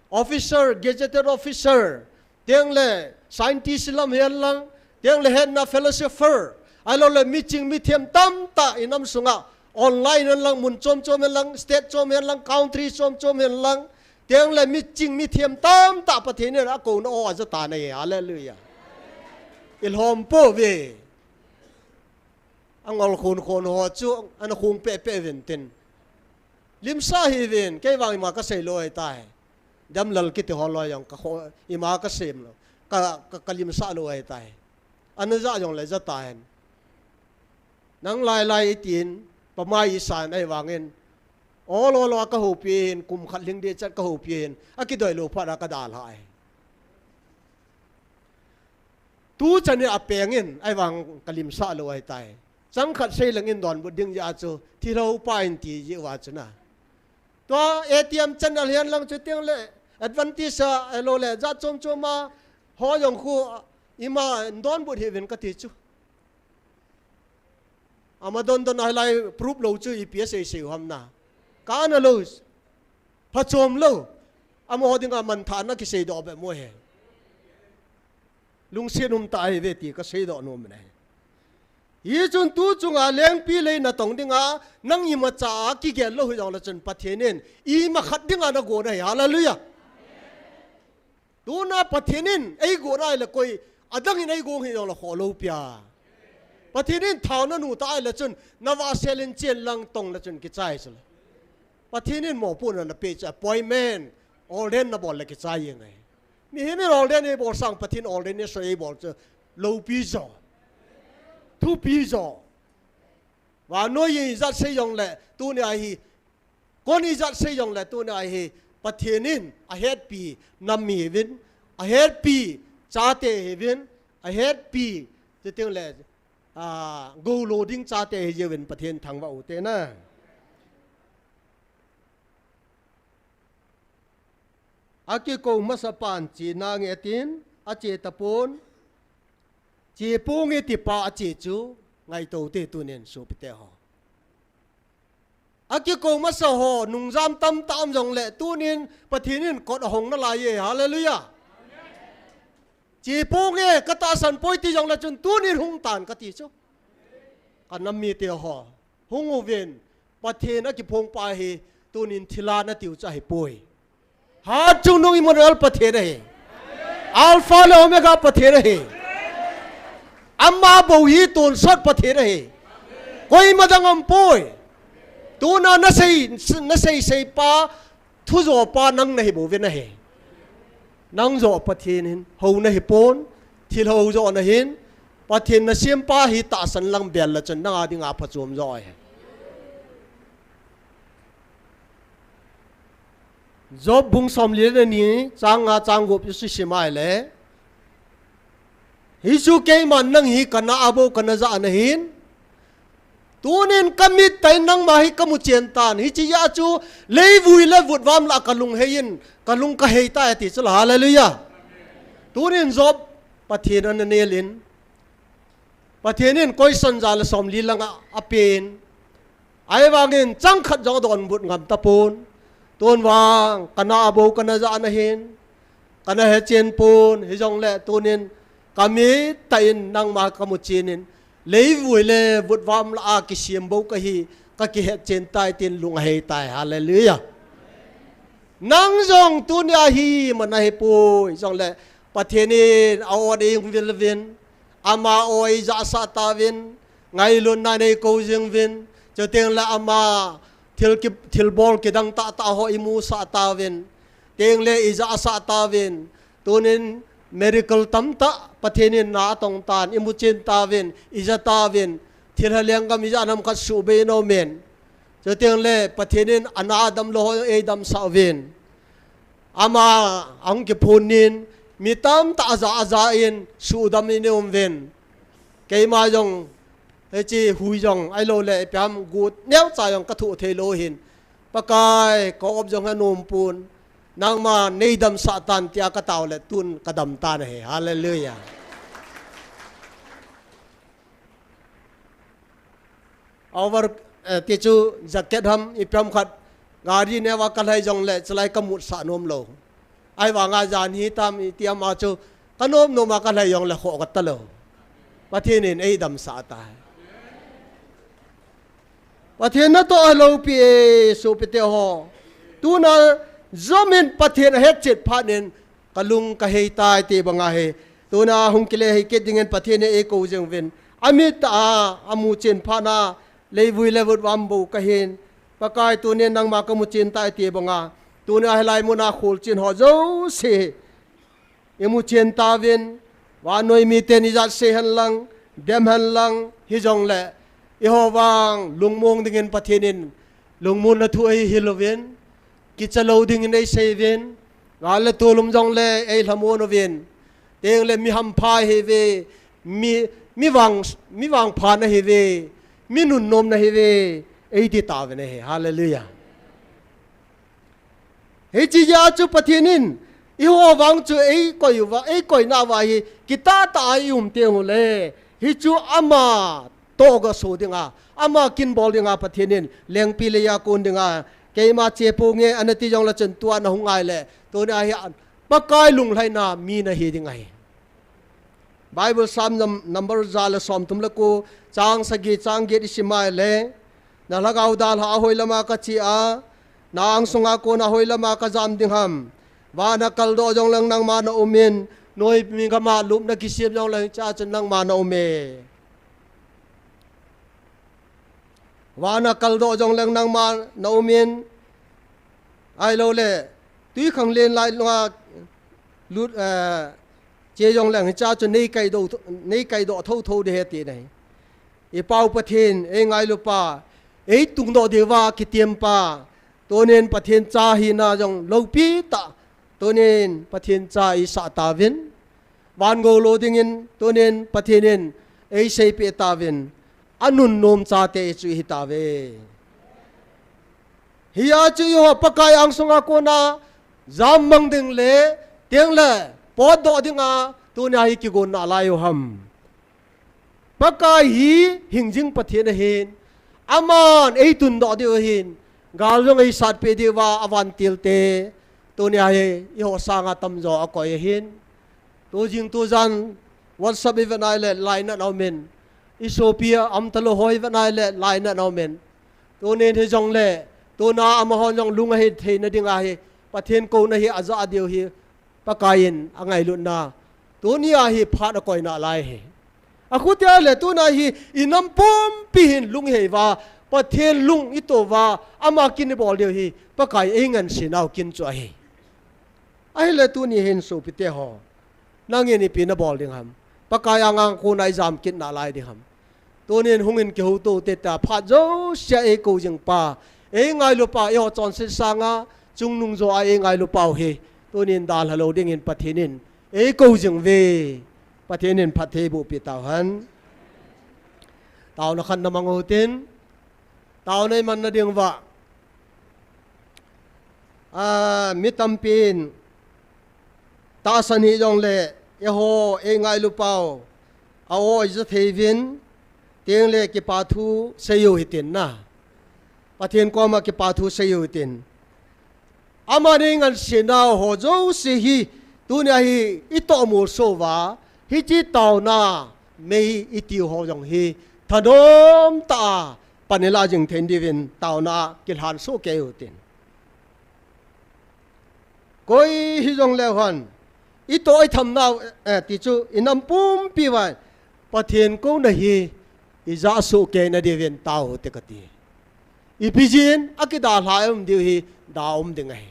officer, gazetted officer, tengle scientist lam hihen lang, tengle hetna philosopher, ahiloule miching mithem tamtah inam sunga, online hen lang, mun chom chom hen lang, state chom hen lang, country chom chom hen lang, tengle miching mithem tamtah Pathen in akouna ho aja tan ahi. Hallelujah. Ilhom pouve. Angol khon khon ho chu ana khong pehpeh uvin tin, limsah hih uvin, kei vang ima kasei lou ahitai. Damlal kiti ho loi jong kakho, ima kasei lou, ka, ka, kalimsah lou ahitai. Ana ja jongle ja tahen. Nang lailai itin, pamai isan ahivangin, ol ol a kahoupi hin, kum khat lhing ding chet kahoupi hin, akidoi lou phat a kadalhah ahi. Tuchan hi apengin, ahivang kalimsah lou ahitai. Chang khat sei leng in donbut ding jeh a chu, thilhou pa in ti jeh uva chu na. Tua A T M channel hihen lang chu tengle, Adventist a, ahiloule jat chom chom a ho jong khu ima donbut hih uvin kati chu. Ama don don a hilai proof lou chu ipi asei sei u ham na. Kana lou, phachom lou, amaho dinga manthahna kiseidoh bep mo he. Lungset umtah ahiuve ti kaseidoh nom in ahi. Hichun tu chunga lengpi lei natong dinga nang imacha a kigel lou hijongle chun Pathen in ima khat dinga nagon ahi. Hallelujah. Tuna Pathen in eigon ahile koi adang in eigon hijongle kholoupi a. Pathen in thaona nutah ahile chun navahsel in chen lang tongle chun kichai chule. Pathen in mopohna napeh chu appointment, ordain nabol le kichai jeng ahi. Mihem in ordain eibol sang Pathen ordain eisoi eibol chu loupi jo, thupi jo. Vannoi in ijat sei jongle tunia hi, kon ijat sei jongle tunia hi, Pathen in ahetpi nam mi hiuvin, ahetpi chate hiuvin, ahetpi chutengle, a, goulo ding chate hijiuvin Pathen thangvah u te na. Akikou masapan chena nge tin, ache tapon, cheponge tipa ache chu, ngaito te tunin sopite ho. Akikou masa ho, nungjam tamtah um jongle, tunin Pathen in kot ahong nalai e, hallelujah. Cheponge, katahsan poi ti jongle chun tunin hung tan kati chu. Kanam mite ho, hung uvin, Pathen akiphongpa hi, tunin thilha natiu chu ahipoi. Hatchungnung Immanuel Pathen ahi. Alpha le Omega Pathen ahi. Ama bou hi tonsot Pathen ahi. Koima dang umpoi. Tuna nasei, nasei seipa, thujopa nang nahibouvin ahi. Nang joh Pathen hin hou nahipon, thilhou joh nahin, Pathen nasempa hi tahsan lang bel le chun nanga dinga phachom joh ahi. Job bung somli le ni, chang nga chang gup isim ahile, hichu keiman nang hi kana a bou kana jah nahin, tunin kamit tah in nangma hi kamu chen tan, hiche jeh a chu leivui le vutvam lah a kalung heiyin, kalung kahei tai ati chula, hallelujah. Tunin Job Pathen ana nel in, Pathen in question ja le somli lang a, apen. Ahivangin chang khat jong adonbut ngam tapon. Tun vang, kana a bou kana jah nahin, kana hechen pon, hijongle tunin, kamit tah in nangma kamu chenin, leivui le vutvam lah a kisem bou kahi, ka kihetchen tai tin lung ahei tai. Hallelujah. Nang jong tunia hi man ahipoi jongle Pathen in a-o eihung vil uvin, ama o eijahsah tauvin, ngailutna in eikou jing uvin, chuteng le ama thil ki, thilbol kidang tahtah ho imusah tauvin, teng le ijahsah tauvin, tunin miracle tamtah Pathen in na atong tan, imuchen tauvin, ija tauvin, thilha lenggam ijat ham khat suhbei in aumin. Chuteng le Pathen in ana damlou ho eidamsah uvin. Ama ahung kiphun nin, mi tamtah aja aja in suhdam in eium uvin. Keima jong, hiche hui jong, ahilou le ipi ham gu neocha jong kathoh theilou hin. Pakai, ka-op jong anom pon. Nangman neidamsah tan tia katao le tun kadam tan ahi. Hallelujah. Over, eh, ti chu jacket ham, ipi ham khat, gari neo a kalhai jongle, chulai kamutsah nomlou. Ahivanga jan hitam, iti ama chu, kanom nom a kalhai jongle khoh katalou. Pathen in eidamsah tai. Pathen natoh aloupi e, sopite ho. Tuna jomin Pathen ahetchet phat in, kalung kahei tai ti banga hi. Tuna hung kile hei kit dingin Pathen in eikou jing uvin. Amit a, amuchen phat na, leivui le vutvam bou kahin. Pakai tunin nangma kamuchen tai ti banga. Tuna hilai muna kholchen ho jouse hi imuchen tauvin, vannoi miten ijat sei henlang, dem henlang, hijongle, eiho vang lungmong dingin Pathen in lungmonna thu eihil uvin, kichalou dingin eisei uvin, gal le tol um jongle eilhamon uvin, teng le mi hampha ihiuve, mi, mi vang, mi vangpha nahiuve, mi nunnom nahiuve, eiti tauvin ahi. Hallelujah. Hiche jeh a chu Pathen in, eiho vang chu eikoi uva, eikoina uva hi, kitah tah a ium teng ule, hichu ama tohgaso dinga, ama kin bol dinga Pathen in, lengpi leiya kon dinga, keima cheponge, anati jongle chun tua nahung ngai le, tunia hi, Pakai lunglhaina mi nahi ding ahi. Bible Psalm num-, number ja le somthum le ko, chang sagi, chang get isim a ahile, na lhagao dalha a hoilama kache a, na angsunga kona hoilama kajam ding ham. Van a kaldoh jongleng nangma naumin, noimi gama lupna kisem jongleng hichea chun nangma naume. Van a kaldoh jongleng nangma naumin, ahilou le, twikhanglen lai lunga lut, eh, che jongleng hichea chu nei kaidoh, nei kaidoh thotho ding ahi ati nahi. I Pau Pathen, eingailupa, eitungdoh diuva kitempa, tunin Pathen cha hina jong loupi tah, tunin Pathen cha isah tauvin, van gou lo dingin, tunin Pathen in eiseipeh tauvin, anunnom chate chu ihi tauve. Hia chu eiho Pakai angsunga kona jammang ding le, teng le, potdoh dinga, tunia hi kigon nalai u ham. Pakai hi hingjing Pathen ahin, aman eitundoh diu ahin, gal jong eisatpeh diuva avantilte, tunia hi eiho sanga tamjo akoi ahin. Tujing tujan WhatsApp ivet nai le lainat aumin, isopi a umtalou ho ivet nai le lainat aumin. Tunin hijongle, tuna amahon jong lung ahin theina dinga hi, Pathen kouna hi ajah diu hi, Pakai in angailutna, tunia hi phat akoi nalai ahi. Akhutia le tuna hi inam pumpi hin lung ihei uva, Pathen lung ito uva, ama kin ibol diu hi, Pakai eingansei nau kin chu ahi. Ahile tuni hin sopite ho, nangin ipi nabol ding ham? Pakai anga kona ijam kit nalai ding ham? Tunin hungin kihoutote tia phat jousea eikou jingpa, eingailupa, eiho chonset sanga chungnung joa eingailupa u hi, tunin dalha lou dingin Pathen in eikou jing uve. Pathen in phatthei eibohpi tauhen. Taona khat namang utin, taona imanna diuva, a, mi tampin tahsan hih jongle, eiho, eingailupa u, a-o ija thei uvin, teng le kipa thu seiu hitin na. Pathen koma kipa thu seiu hitin. Aman eingansei nau ho jouse hi, tunia hi itoh molso uva, hiche taona mei itiu ho jong hi, thanom tah a, pan ilah jing thei diuvin taona kilhan soh kei utin. Koi hijong leu hen, itoh itham nau, eh, ti chu inam pumpi uva Pathen kouna hi ijah soh kei nadiuvin tao ute kati. Ipi jeh in, akidalha um diu hi, da um ding ahi.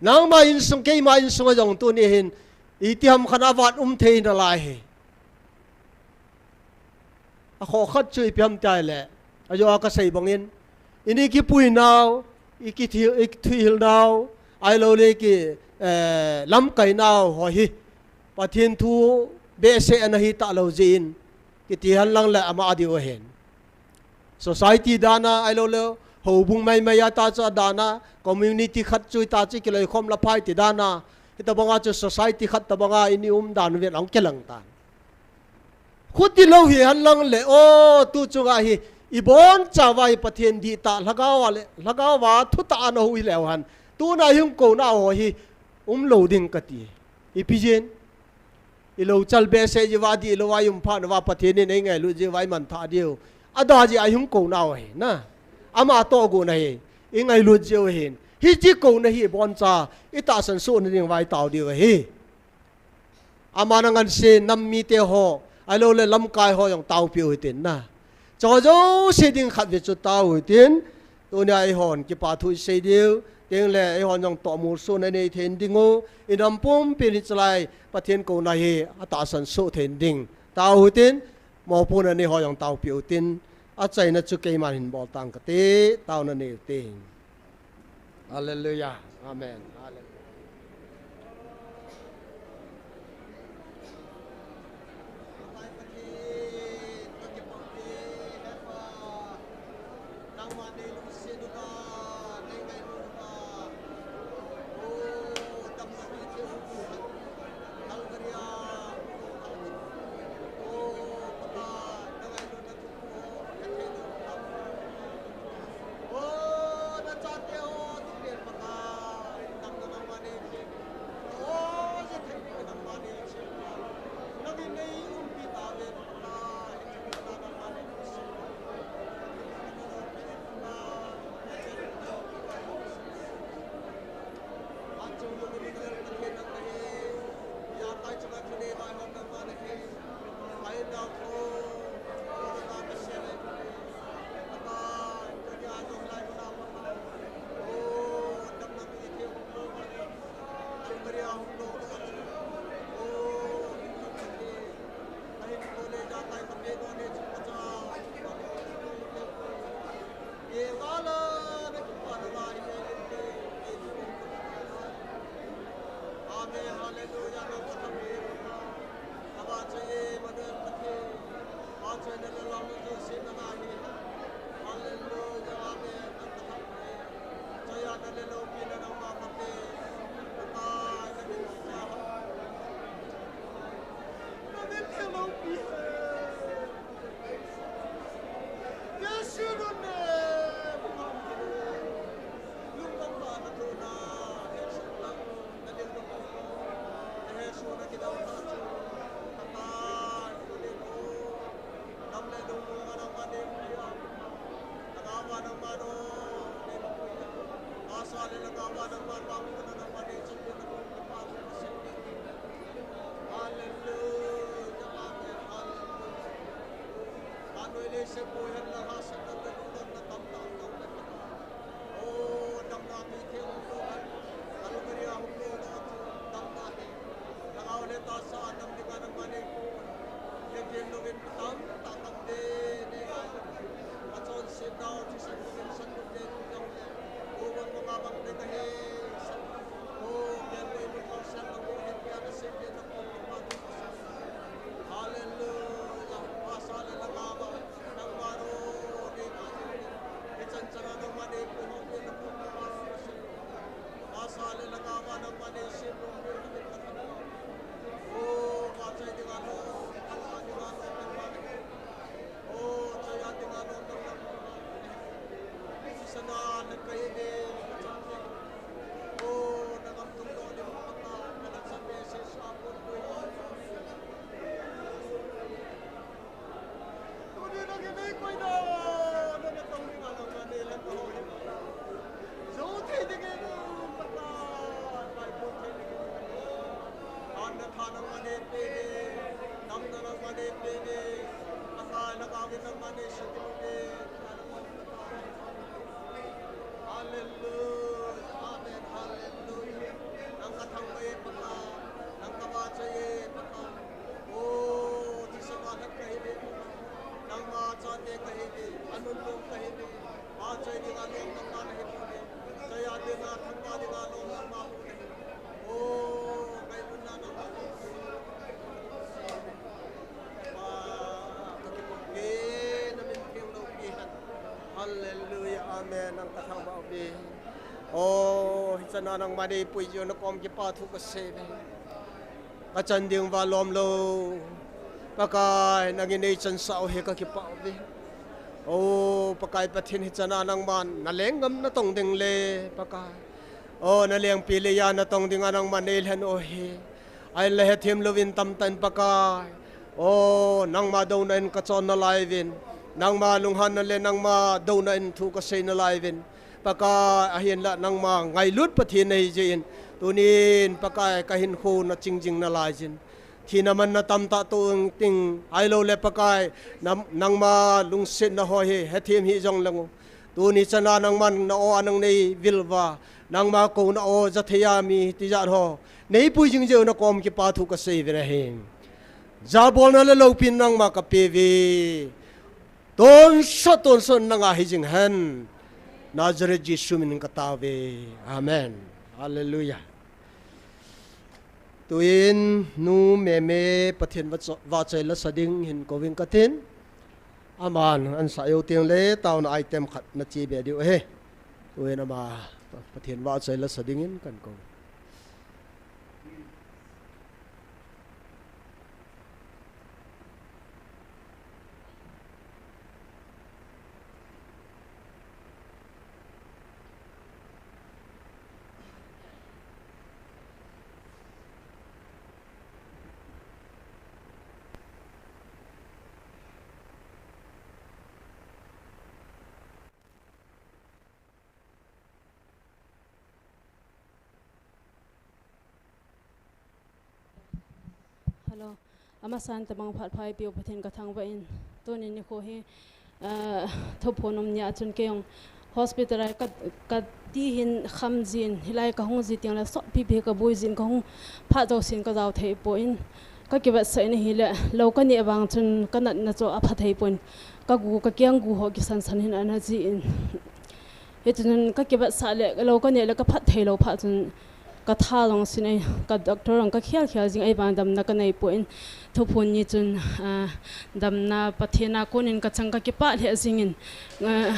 Nangma insung, keima insung a jong tuni hin, itiham khat avat um thei nalai hi. Akhoh khat chu ipi ham tileh, ajo a kasei bangin, ini kipui nau, ikithu-, ikithuhil nau, ahilouleh ki, eh, lamkai nau ho hi, Pathen thu behseh ana hi talou jeh in, kiti henlang leh ama diu ahin. Society dan a, ahilouleh, houbung maimai a ta chu adan a, community khat chu ta chu kiloikhom laphai ti dan a, hitobang a chu society khat tobang a ini umdan uvin ahung kilang tan. Khuti lou hi henlang leh, o, tu chunga hi, ibonchauva hi Pathen dihtah, lhagao a leh, lhagao a thutah ana hou hileu hen. Tuna hung kouna ho hi, umlou ding kati. Ipi jeh in, ilouchal behseh jeh uva dihlou a ium phat nauva Pathen in eingailut jeh uva imanthah diu. Ada jeh a hung kouna ho hi, na. Ama tohgon ahi, ingailut jeh u hin. Hiche kouna hi iboncha, itahsan soh nading uva itao diu ahi. Aman angansei nam mite ho, ahilouleh lamkai ho jong taopeh u hitin na. Chu jouse ding khatvei chu tao u hitin, tunia eihon kipa thu isei diu, tengleh eihon jong tohmolsohna inei thei ding u, inam pumpin hichelai Pathen kouna hi atahsan soh thei ding. Tao u hitin, mopohna nei ho jong taopeh u hitin, achaina chu keiman hin bol tang kate, taona nei u hite. Hallelujah. Amen. Hallelujah. Nangma neipe uve, damna nangma neipe uve, Pakai, nangma neipe uve. Hallelujah, amen, hallelujah. Nang kathangvah e Pakai, nang kavahchoi e Pakai. O, thisa vah lheh kahi uve Pakai. Nangma chate kahi uve, anunnom kahi uve. Vahchoi dinga lom nangma nahi uve. Choi a dinga, thangvah dinga lom nangma nahi uve. Hallelujah, amen. Nang kathangvah uve. O, hichana nangma neipui jeh u nakom kipa thu kasei uve. Kachan ding uva lom lou. Pakai, nangin neichansah u hi kakipah uve. O, Pakai Pathen, hichana nangman naleng ngam natong ding le, Pakai. O, nalengpi leiya natong dinga nangman neilhen u hi. Ahinla hethem louvin tamtah in Pakai. O, nangma douna in kachon nalai uvin. Nangma lunghanna le nangma douna in thu kasei nalai uvin. Pakai, ahinla nangma ngailut Pathen nahi jeh in. Tunin Pakai kahinkho naching jing nalai jin. Thina manna tamtah toh ding, ahilou le Pakai, nang, nangma lungsetna ho hi, hethem hih jong leng u. Tuni chana nangman na-o a nang neivil uva, nangma kouna o jathei a mi tijat ho neipui jing jeh u nakom kipa thu kasei uve nahi. Jabolna le loupina nangma kape uve. Tonsot, tonsot nanga hi jing hen. Nazareth Jesu minin katao uve. Amen. Hallelujah. Tuin nu Meme Pathen vahcho-, vahchoi lasa ding hin kouving katin. Aman ansah jou teng le taona item khat nache be diu ahi. Tuin ama Pathen vahchoi lasa dingin kahin kou. Hello. Amasan tabang phat pha eipeu Pathen kathangvah in. Tuni nikho hi, ah, thuphon um nia chun kei jong hospital a ka, kati hin kham jin, hilai kahung ji teng le sotpipi kaboi jin kahung phat jousen kajao thei poi. Kakivetsah in ahile, lou kaneh vang chun kanatna chu apha thei poi. Kagu, kakeng gu ho kisan san hin ana jin. Hichun kakivetsah le, lou kaneh le kaphat thei lou phat chun, katha jong sin ahi, ka doctor jong kakhel khel jing ahivang damna kanei poi. Thuphon ni chun, ah, damna Pathen a konin kachang kakipah lheh jingin, ah,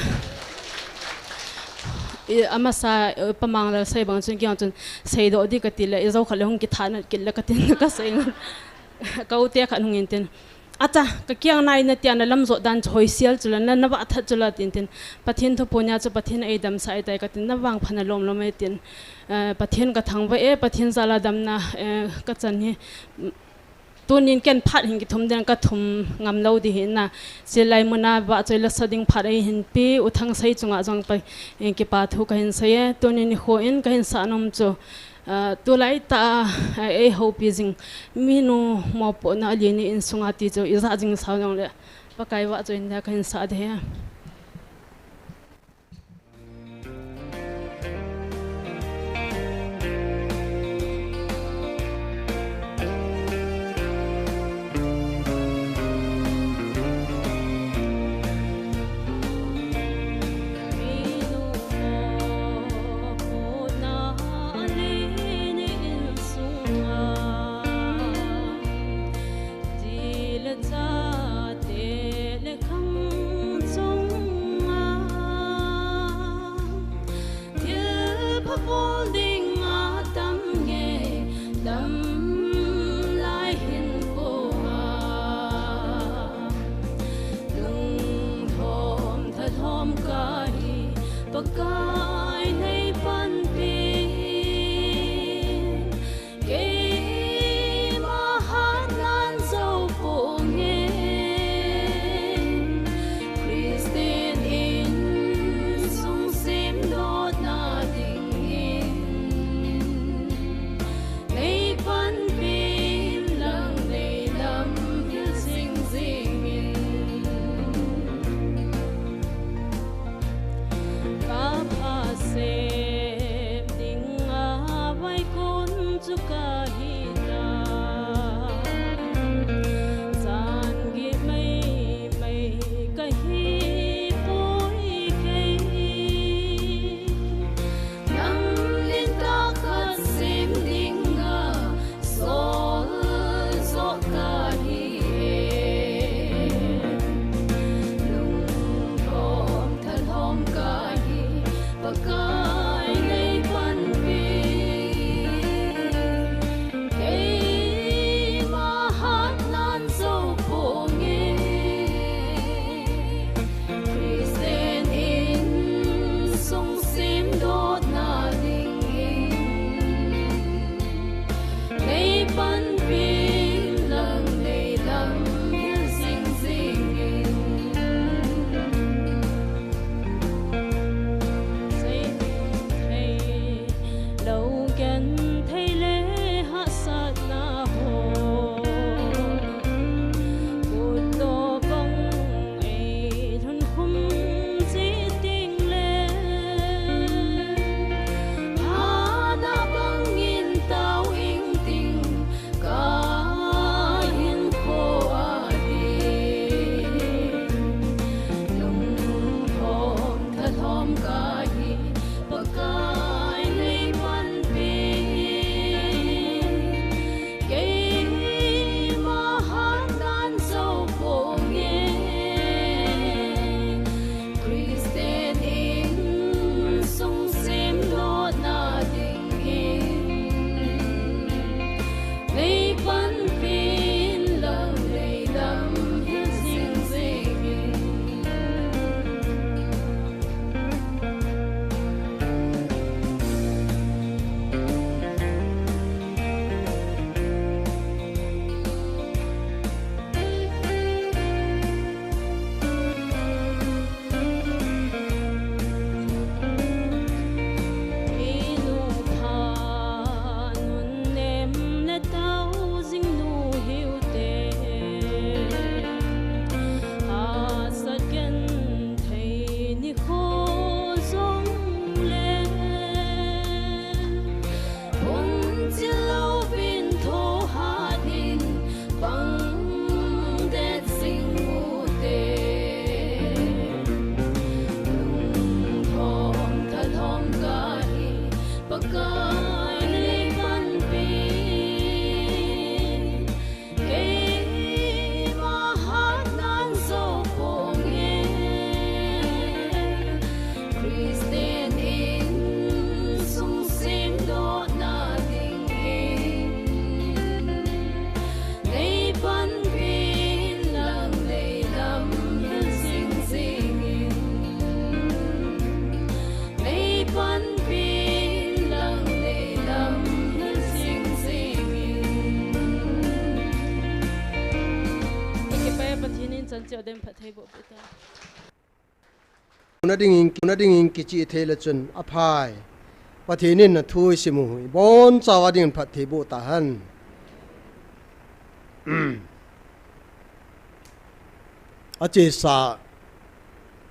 i, amasa, eh, Pa Manglal sei bang chun, kei jong chun seidoh ding kati le, ijou khat le hung kitha nat kit le katin kasei ngon. Ka u te khat hung in tin, "Acha, kakeng nai nati a nalam jot dan chu hoisel chu la, na, navah that chu la," tin tin. Pathen thuphon nia chu Pathen in eidamsah ahitai katin, "Navangphat nalom lom e," tin. Eh, Pathen kathangvah e, Pathen jal a damna, eh, kachan hi. Tunin ken phat hin kithum den kathum ngam lou ding ahi na. Chulai muna vahchoi lasa ding phat eihin pe, U Thangsei chunga jong pa, eh, kipa thu kahin sei e. Tunin nikho in kahin sah nom chu, ah, tulai tah a, ah, eihoupi jing minu mopohna Aleni insunga ti chu ija jing sao jongle Pakai vahchoi in dia kahin sah ding ahi. Thilpha bol ding atam nge, dam lai hinkho a. Lungthom thalhom kahi, Pakai nei panpi. Keima hatnan jou ponge, Christian insung semdohna dingin nei panpi Ka hi ta, chan gih mai mai ka hi poi kei. Nang lin tah khat sem dinga sol zo ka hi e. Lungkham thalhom ka hi, Pakai nei panpi. Keima hatnan zo ponge, Christian insung semdotna dingin. Nei panpi lang nei lam hil jing jingin. Sei thei, lo gen thei le hahsatna ho. Kut to bang ei lhun khum ji ting le. Hana bangin tao ing ting ka hinkho a ding. Lungkham thalhom ka hi, Pakai nei panpi. Keima hatnan zo ponge, Christian insung semdotna dingin. Nei panpi lang nei lam hil jing jingin. I nu pha nunnem le tao jing nu hiu te. Hahsat genthei nikho jong le. Hun chil louvin tho hat in pang det jing u te. Lungkham thalhom ka hi, Pakai nei panpi. Keima hatnan zo ponge, Christian insung semdotna dingin. Nei panpi lang nei lam hil jing jingin. Nei panpi lang nei lam hil jing jingin. I kipa Pathen in chan cheh ding phatthei boh peh ta. Nadingin, nadingin kichih thei le chun aphai. Pathen in athu isim u hi bonchauva dingin phatthei boh tahen. Achesa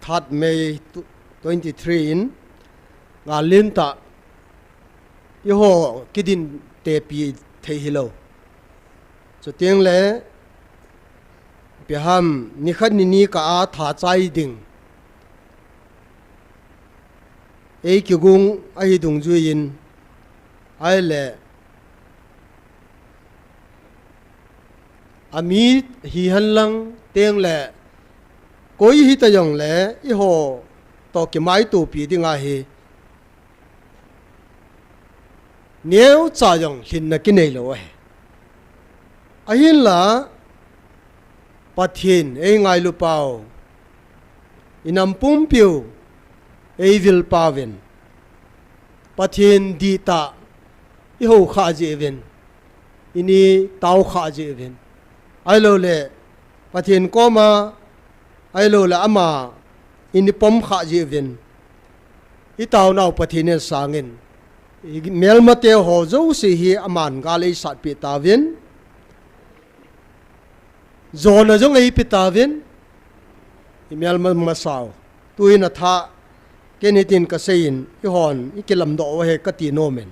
third May twenty-three in ngalin tah eiho kidin tepi thei hilou. Chuteng le ipi ham nikhat nini kah a tha chai ding. Ei kigong ahi dungjuiyin ahile ami hihen lang teng le koi hita jongle eiho toh kimaitopi ding ahi. Neocha jong lhinna kinei lou ahi. Ahinla Pathen ei ngailu pau, i nam pumpiu ei vil pauvin, Pathen dihtah i hou khah jeh uvin, i ni tao khah jeh uvin, ahilouleh Pathen koma, ahilouleh ama i ni pom khah jeh uvin, i taonau Pathen in sangin, i melmate ho jouse hi aman gal ei satpeh tauvin, jona jong eipe tauvin, i melma masau. Tuin athah, ken hitin kaseiyin, eihon i kilamdoh u ahi kati nomin.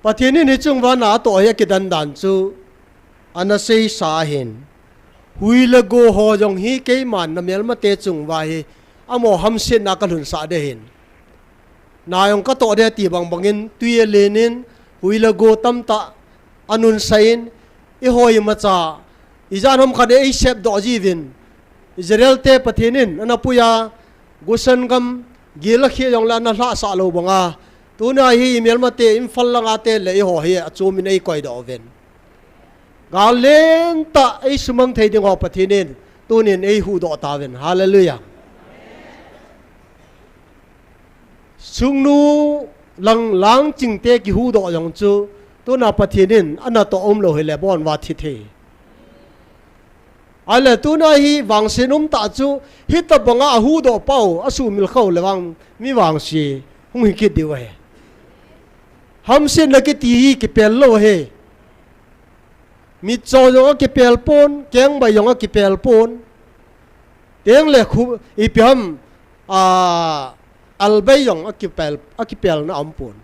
Pathen in hiche chunguva na atoh hi akidan dan chu ana seisa ahin. Hui le go ho jong hi keiman namelmate chunguva hi amaho hamsetna kalhunsah ding ahin. Na jong katoh ding ati bang bangin tui alen in, hui le go tamtah anunsah in, eiho imacha ijat ham khat in eisepdoh jiuvin. Israel te Pathen in ana puiya, Goshen gam gel a kheh jongle ana lhahsah lou banga, tuni a hi imelmate Imphal langa te le eiho hi achom in eikoidoh uvin. Gal lentah eisumang thei ding ho Pathen in tunin eihuhdoh tauvin. Hallelujah. Sungnu lang lang chingte kihuhdoh jong chu tuna Pathen in anatoh umlou hile abon uva thi thei. Ahile tuna hi vangset umtah chu hitobanga ahuhdoh pau asumil khah le vang mi vangse hung hikit diu ahi. Hamsetna kiti hi kipel lou ahi. Mitcho jong akipel pon, kengbai jong akipel pon. Tengle khu, ipi ham, a, albai jong akipel, akipelna aumpon.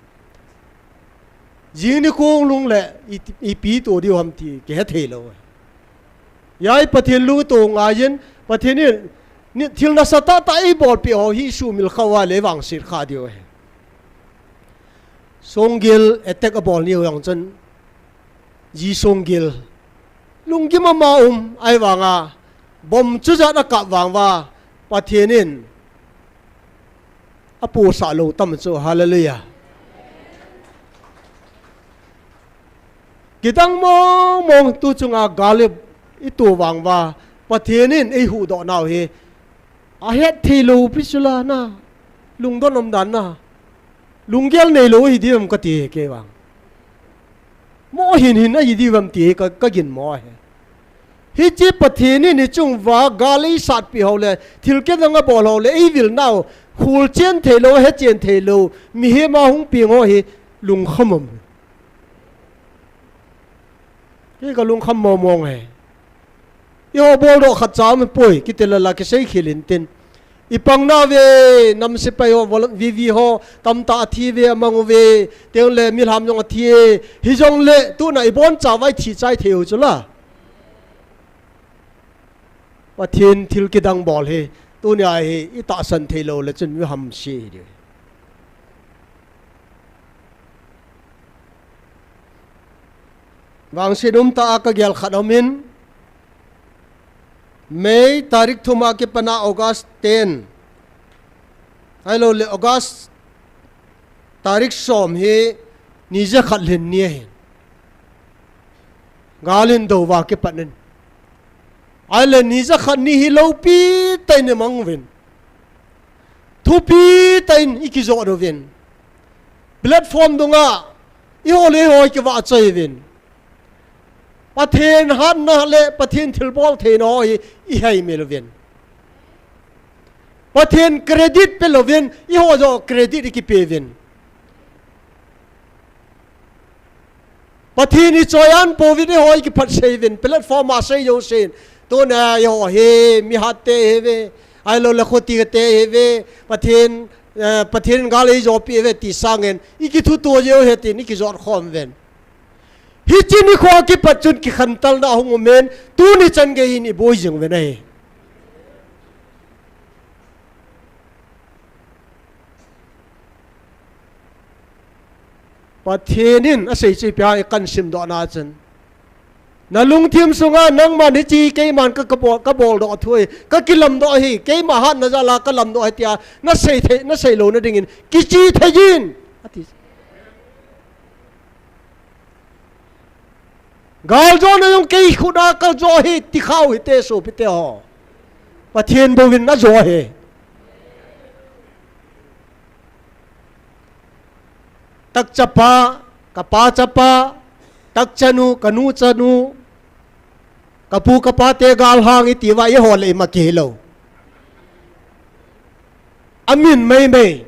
Jing nikho lungle i, ipi to diu ham ti kihethei lou. Hijeh a Pathen lungto ngaiyin, Pathen in thil nasatah tah eibolpeh ho hi sumil khah uva le vangset khah diu ahi. Songgel attack abol niu jong chun, ji songgel lunggim ama um ahivanga, bomb chujat akap vang uva, Pathen in aposah lou tam chu, hallelujah. Kidang mong mong tu chunga gal ito vang uva, Pathen in eihuhdoh nau hi ahetthei lou pi chu la na, lungdon umdan na, lunggel neilou hi diu ham kati kei vang. Mo hin hin ahi diu ham ti ka, kaginmo ahi. Hiche Pathen in hiche chunguva gal eisatpeh ho le, thil kidang abol ho le, eivil nau, kholchen theilou, hechen theilou mihem a hung peng ho hi lungkham um. Kei kalungkham mong mong e. Eiho boldoh khatcha um poi, kiti lala kisei khel intin. Ipang nauve, nam sepai ho, vol-, V V ho tamtah athi uve, amang uve, tengle milham jong athi e. Hijongle tuna iboncha uva ithi chai thei u chu la. Pathen thil kidang bol hi tunia hi itahsan theilou le chun mi hamse hi diu. Vangset umtah a kagel khat aumin, May tarik thum a kipatna August ten, ahiloule August tarik som hi ni jakhat lhin ni ahin, gal hin dou uva kipat in, ahile ni jakhat ni hi loupi tah in imang uvin, thupi tah in ikijot uvin, platform dunga eiho le eiho ikivahchoi uvin, Pathen hatna le Pathen thilbol theina ho hi ihaimil uvin, Pathen credit pelouvin, eiho joh credit ikipeuvin. Pathen ichoi-an pouvin, eiho ikiphatsei uvin, platform a sei jousen, tuna eiho hi mihatte ihiuve, ahiloule khotikhate ihiuve, Pathen, eh, Pathen in gal eijopeh uve ti sangin ikithuto jeh u ahi tin ikijot khom uvin. Hiche nikho kipat chun kikhantelna ahung umin, tuni chan gei hin iboi jing uvin ahi. Pathen in asei chu ipi ham ikhan simdohna chun, nalungthim sunga nangman hiche keiman ka, kabol, kaboldoh thu hi, kakilamdoh ahi, keima hatna jal a kalamdoh ahi tia nasei thei, nasei louna dingin kiche thei in, ati. Galjona jong kei khut a kajo ahi ti khah u hite sopite ho. Pathen bouvin ajo ahi. Takchapa, kapa chapa, takchanu, kanu chanu, kapu kapate galhang itiuva eiho le ima kihilou. Amin meimei.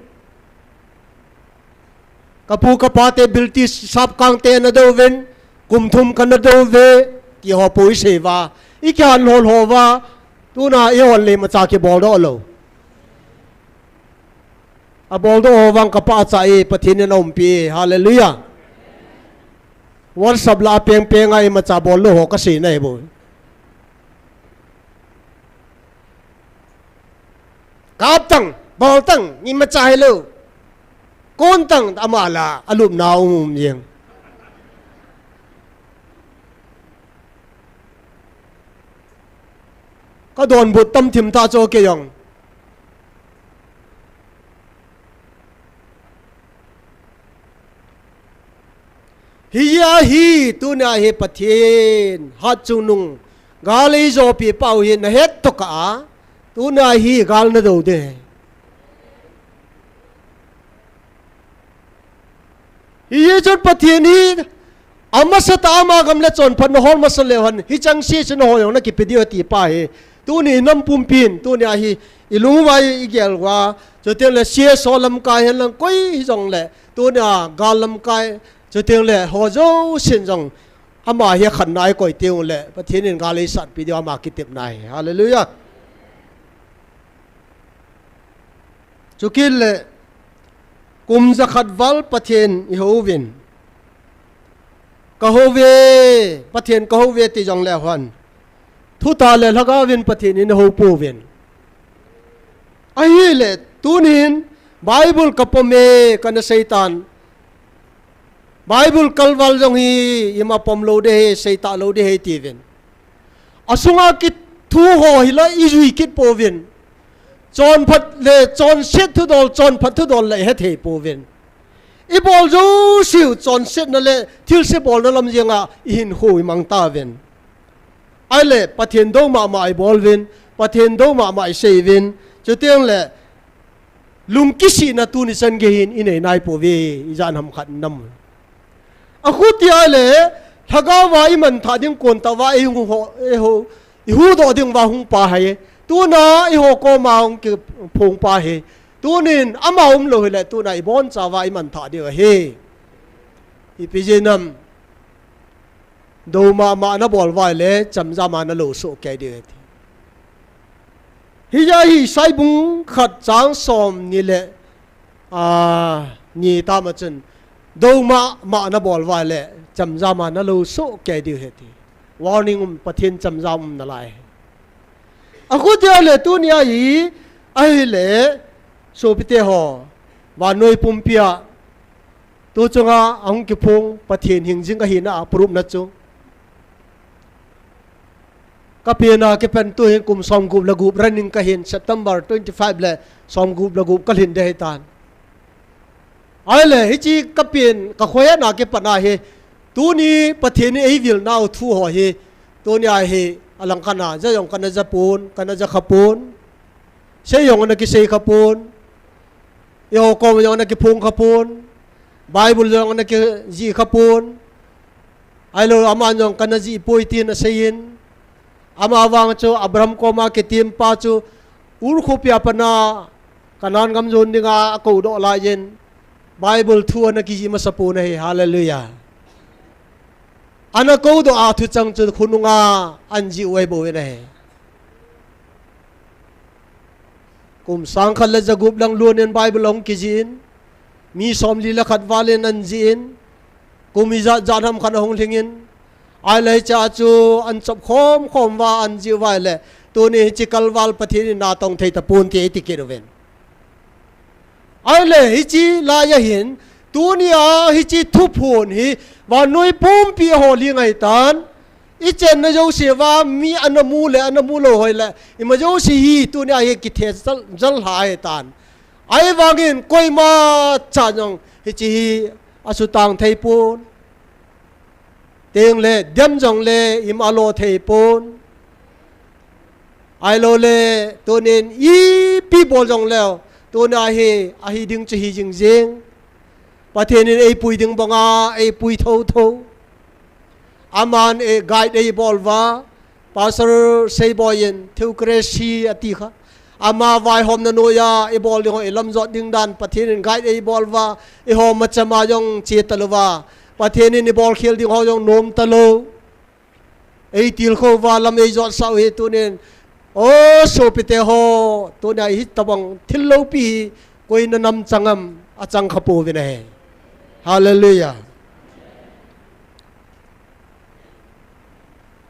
Kapu kapate British sapkangte ana douvin, kum thum kana douve, ti ho po iseiuva, ikihan lhou lhou uva, tuna eihon le imacha kiboldoh lou. Aboldoh ho vang kapahcha e, Pathen in aumpi e, hallelujah. WhatsApp la peng peng a imacha bol lou ho kasei nai bou. Kap tang, bol tang, imacha hilou. Kon tang, ama la, alupna um um jeng. Ka donbut tam thim ta chu kei jong. Hijeh a hi, tunia hi Pathen, hatchungnung, gal eijopi pau hi nahet tokah a, tunia hi gal nadou ding. Hijeh chun Pathen hi, amasatah a ama gam le chonphatna hol masa leu hen, hicheng se chu nangho jong nakipe diu ati pa hi. Tuni inam pumpin, tunia hi, ilung uva igel uva, chuteng le C S O lamkai hen lang koi hijongle, tunia gal lamkai, chuteng le ho jousen jong, ama hi akhanna a ikoi teng ule, Pathen in gal eisatpi diu ama kitepna ahi. Hallelujah. Chukit le, kum jakhat val Pathen ihouvin. Kahouve, Pathen kahouve ti jongle hen, thutah le lhagaovin Pathen in ahoupouvin. Ahile, tunin Bible kapom e, kana seitan. Bible kalval jong hi, ima pom lou ding ahi, seita lou ding ahi tiuvin. Asunga kithu ho hi la ijui kit pouvin. Chonphat le chonset thudol, chonphat thudol la ihethei pouvin. Ibol jouseu chonsetna le thilse bolna lam jenga ihinkho imang tauvin. Ahile Pathen dou mama ibolvin, Pathen dou mama iseiyuvin, chuteng le lungkisihna tuni chan gei hin inei naipouve, ijat ham khat nam. Akhuti ahile, lhagaova imanthah ding kontah uva ihung ho, iho, ihuhdoh ding uva hung pa ahi. Tuna iho koma hung kiphong pa ahi. Tunin ama umlou hile, tuna ibonchauva imanthah diu ahi. Ipi jeh ham. Dou mama nabol uva ahile, chamjam a nalou soh kei diu ahi ti. Hijeh a hi Isai bung khat chang somni le, a, ni tama chun, dou mama nabol uva ahile, chamjam a nalou soh kei diu ahi ti. Warning um, Pathen chamjam um nalai. Akhuti ahile tunia hi, ahile, sopite ho, vannoi pumpia, tu chunga ahung kiphong Pathen hingjing ahina a proof na chu. Kapen a kipan tuhin kum somgup le gup running kahin, September twenty five le somgup le gup kalhin ding ahitan. Ahile, hiche kapen, kakhohna kipat a hi, tuni Pathen in eivilnau thu ho hi, tunia hi, alangkhat a, ja jong kana ja pon, kana ja kha pon, sei jong ana kisei kha pon, eiho koma jong ana kiphong kha pon, Bible jong ana kijih kha pon, ahilou, aman jong kana jih poi tin aseiyin, ama vang chu Abraham koma kitem pa chu Ur khopia pat a Canaan gam jon dinga akoudoh laiyin, Bible thu ana kijih masa pon ahi, hallelujah. Ana koudoh a thuchang chu khonunga ana jih u ahi bouvin ahi. Kum sang khat le ja gup lang lhonin Bible ahung kijihin, mi somli le khat valin ana jihin, kum ijat jat ham khat ahung lhingin, ahile hichea chu ana chop khom khom uva ana jih uva ahile, tuni hiche kalval Pathen in natong thei tapon ti eiti kit uvin. Ahile hiche laiya hin, tunia hiche thuphon hi, vannoi pumpi ho ling ahitan, ichenna jouse uva mi ana mu le ana mu lou hoi le, ima jouse hi tunia hi kithe jal, jal lha ahitan. Ahivangin koimacha jong hiche hi asutang thei pon. Tengle dem jongle ima lo thei pon. Ahiloule tunin ipi bol jongleu, tunia hi ahi ding chu hi jingjing. Pathen in eipui ding banga eipui thotho. Aman e guide eibol uva, Pastor Seiboi in theocracy ati kha, ama vaihomna noiya ibol ding ho, ilamjot ding dan Pathen in guide eibol uva, ihom machama jong che talouva, Pathen in ibol khel ding ho jong nom talou, eitilkhou uva, lam eijotsah u hi tunin. O sopite ho, tunia hitobang thil loupi hi koina nam chang am, achang kha pouvin ahi. Hallelujah.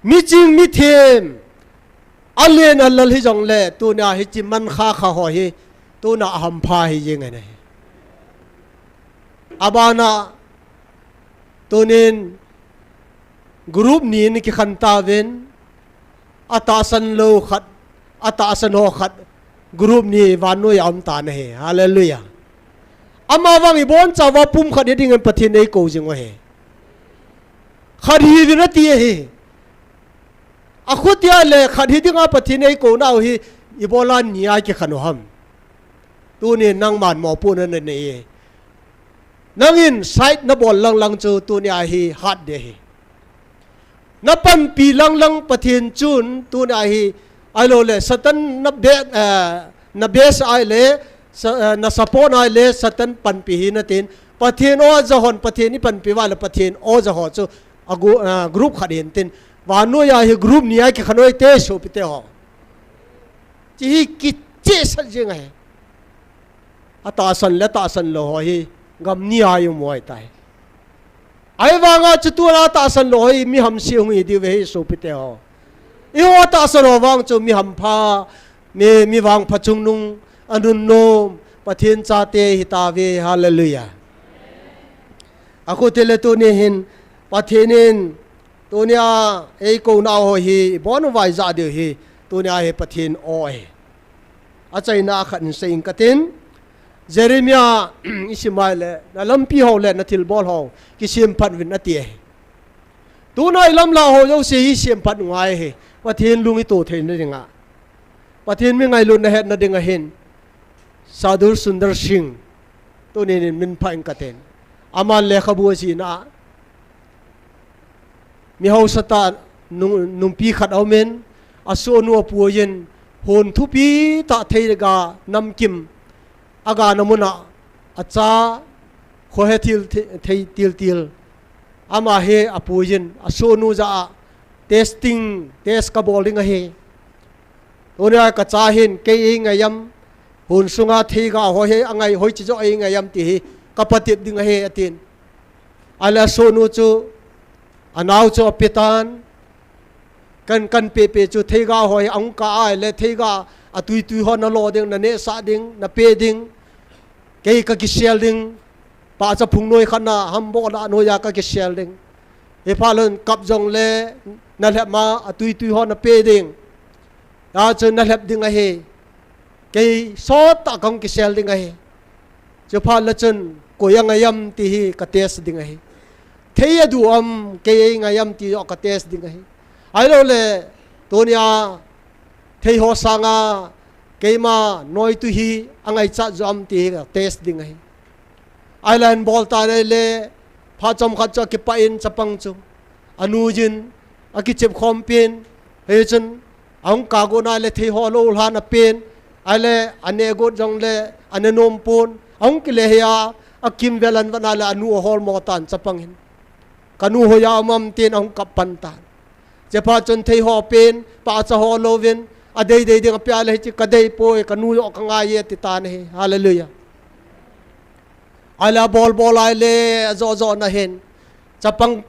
Miching mithem, alen alal hijongle, tunia hichi man kha kha ho hi, tuna ahampha hi jeng ahi. Abana, tunin group ni in kikhen tauvin, atahsan lou khat, atahsan ho khat, group ni vannoi a um tan ahi. Hallelujah. Amavang ibonchauva pum khat hi dingin Pathen in eikou jing u ahi. Khat hiuvin ati ahi. Akhutia le khat hi dinga Pathen in eikou nau hi ibola nia kikhen u ham. Tunin nangman mopohna nanei e. Nangin side nabol lang lang chu tunia hi hat ding ahi. Napanpi lang lang Pathen chun tunia hi, ahilouleh Satan na be-, eh, na base ahileh, sa-, eh, na support ahileh Satan panpi hi natin. Pathen o ja hon, Pathen in panpi uva le Pathen o ja ho chu a gu-, eh, group khat hin tin. Vannoiya hi group nia kikhen u hite sopite ho. Hichi hi kichehsah jeng ahi. Atahsan le tahsan lou ho hi gam nia um u ahitai. Ahivanga chu tuna tahsan lou ho hi mi hamse hung hi diu ahi sopite ho. Eiho atahsan ho vang chu mi hampha, mi, mi vangpha chungnung, anunnom, Pathen chate hitauve, hallelujah. Akhutia le tuni hin, Pathen in, tunia eikou nau ho hi, ibon uva ija diu hi, tunia hi Pathen o ahi. Achaina khat in sei ing katin, Jeremiah, isim ahileh, na lampi ho le na thilbol ho, kisemphat uvin ati ahi. Tuna ilamlah ho jouse hi semphat u ngai ahi, Pathen lung ito theina dinga. Pathen mi ngailutna hetna dinga hin, Sadhu Sundar Singh, tunin min phah ing katin. Aman lekhabu ajihna a, mi haosa tah nung-, nungpi khat aumin, asohnu apuiyin, hon thupi tah theiga namkim, agana muna, acha, khohe thil the-, thei til til. Ama hi apuiyin, asohnu jah a, testing, test kabol ding ahi. Tunia kacha hin, kei eingai am, hon sunga theiga ho hi, angai hoiche joh eingai am ti hi, kapatep ding ahi, atin. Ahileh asohnu chu, anao chu apetan, kan, kan pehpeh chu theiga ho hi, ahung kah ahileh theiga, atui tui ho nalo ding, nanehsah ding, nape ding, kei kakisel ding, pahcha phungnoi khat na, hamboh lah noiya kakisel ding. Hiphat lun kap jongle, nalhep ma, atui tui ho nape ding. Hia chu nalhep ding ahi. Kei sottah kahung kisel ding ahi. Chuphat le chun, koi angai am ti hi katest ding ahi. Thei adu am, kei eingai am ti joh katest ding ahi. Ahilouleh, tunia, thei ho sanga, keima noitui hi angaichat joh am ti hi katest ding ahi. Ahileh boltan ahileh, phat chomkhat chu akipah in chapang chu, anuiyin, akichep khompin, hichun, ahung kah got naleh thei ho lou lhan apen, ahileh, ane got jongle, ane nom pon, ahung kile hia, akimvel ahin vet naleh, anu ahol mo tan chapang hin. Kanu hoiya um am tin ahung kap pan tan. Chuphat chun thei ho pen, pahcha ho louvin, adei dei ding apeh leh hiche kadei poi, kanu joh kangai e ati tan ahi. Hallelujah. Ahileh abol bol ahileh, ajoh joh na hin. Chapang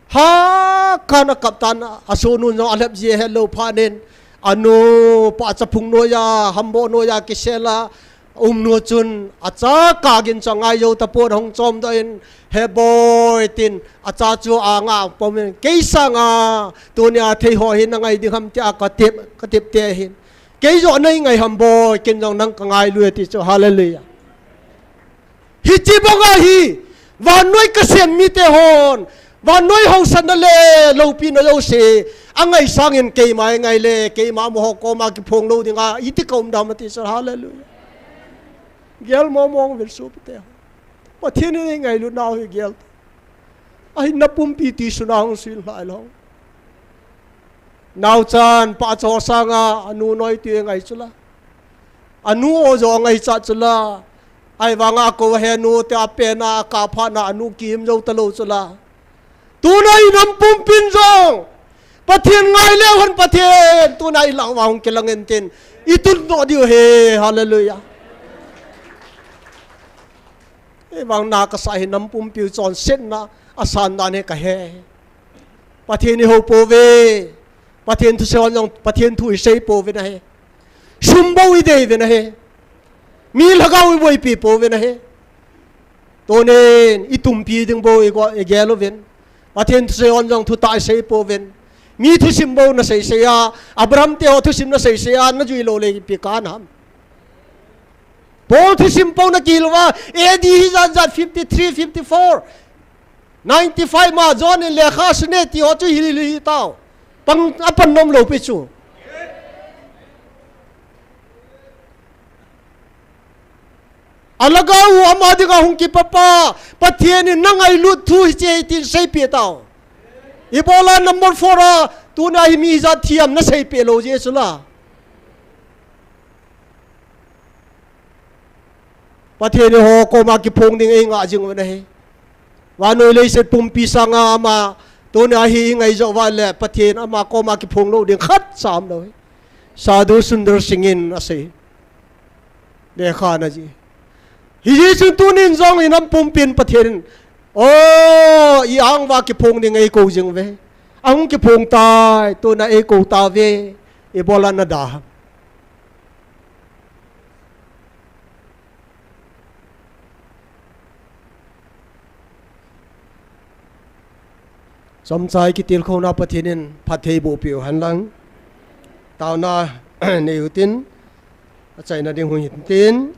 hakhan akap tan, asohnu jong alhep ji ahetlou phat in. Anu, pahcha phung noiya, hamboh noiya, kisel a, umnu chun, acha kah gin chu angai jou tapon ahung chomdoh in, he boi tin, acha chu anga pomin, kei sanga, tunia thei ho hi nangai ding ham tia katep, katep te hin. Kei joh neingai ham boi, ken jong nang kangailu e ti chu, hallelujah. Hiche banga hi, vannoi kasem mite hon, vannoi haosatna le loupina jouse, angai sangin keima eingai le, keima amaho koma kiphong lou dinga, iti kaum dem ati chu, hallelujah. Gel mong mong uvin sopite ho. Pathen in eingailut nau hi gel. Ahin napumpi ti suna hung sil lhai lou. Naochan, pahcha ho sanga, anu noitui ngai chula. Anu o joh angaichat chula. Ahivanga akou ahe nu tia apen a, akap phat na anu kiim jou talou chula. Tuna inam pumpin jong, Pathen ngai leu hen Pathen, tuna ilah uva hung kilang intin, itun doh diu ahi, hallelujah. Ahivang na kasah hi nam pumpiu chonsetna asan dan hi kahe. Pathen ihou pouve. Pathen thusei hon jong, Pathen thu isei pouvin ahi. Sum bou idei uvin ahi. Mi lhagao iboipi pouvin ahi. Tunin itumpi ding bou igo, igel uvin. Pathen thusei hon jong thutah isei pouvin. Mi thusim bou naseisei a, Abraham te ho thusim naseisei a, najui lou le ipi kanam. Paul thusim pou nakihil uva, A D hijat jat fifty three, fifty four, ninety five ma John in lekha asune ti ho chu hil hil hitao. Pang, apan nom lou pi chu. Alhagao u ama dinga hung kipa pa, Pathen in nangailut thu hiche hi tin seipeh tao. Ibola number four a, tuna hi mi hijat thi ham naseipeh lou jeh chu la. Pathen in eiho koma kiphong ding eingah jing uvin ahi. Vannoi leiset pumpi sanga ama, tuna hi ingai jou uva le, Pathen ama koma kiphong lou ding khatcha umlou hi. Sadhu Sundar Singh in asei. Lekha ana jih. Hijeh chun tunin jong inam pumpin Pathen in, o, i-ang uva kiphong ding eikou jing uve. Ahung kiphong tai, tuna eikou tauve, ibola nada ham. Chomcha i kitilkhouna Pathen in phatthei boh peh u hen lang. Taona nei utin, achaina ding hung hitin.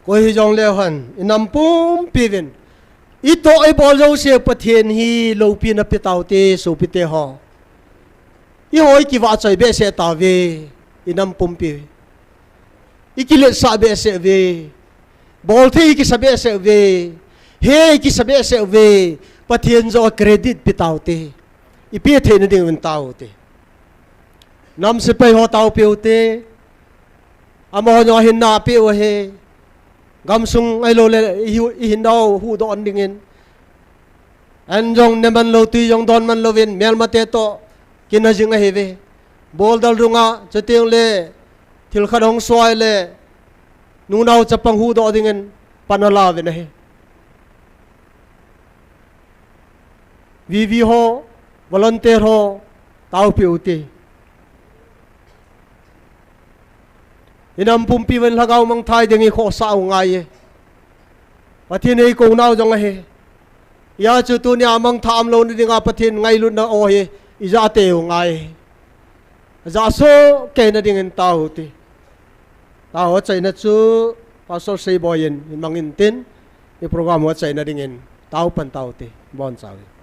Koi hijongle hen, inam pumpi uvin, itoh ibol jouse Pathen hi loupina pe taute, sopite ho. Eiho ikivahchoi behseh tauve, inam pumpi. Ikiletsah behseh uve. Bolthei ikisa behseh uve. He ikisa behseh uve. Pathen joh a credit pe taute. Ipe theina ding uvin taute. Nam sepai ho taopeh ute. Amaho jong ahinna apeh u ahi. Gamsung ahiloule ihi-, ihinnau huhdoh dingin. An jong ne man lou, tui jong don man louvin, melmate toh kina jing ahiuve. Boldal dunga, chutengle thil khat ahung soi le, nunao chapang huhdoh dingin pan alauvin ahi. V V ho, volunteer ho, taopeh ute. Inam pumpi uvin lhagao mangthah ding ikhohsah u ngai e. Pathen eikou nau jong ahi. Hijeh chun tunia mangthah umlouna dinga Pathen ngailutna o hi ijate u ngai e. Ajah sohkei na dingin taute. Tao achaina chu Pastor Seiboi in hin mangin tin, i program u achaina dingin tao pan taute. Bonchauvin.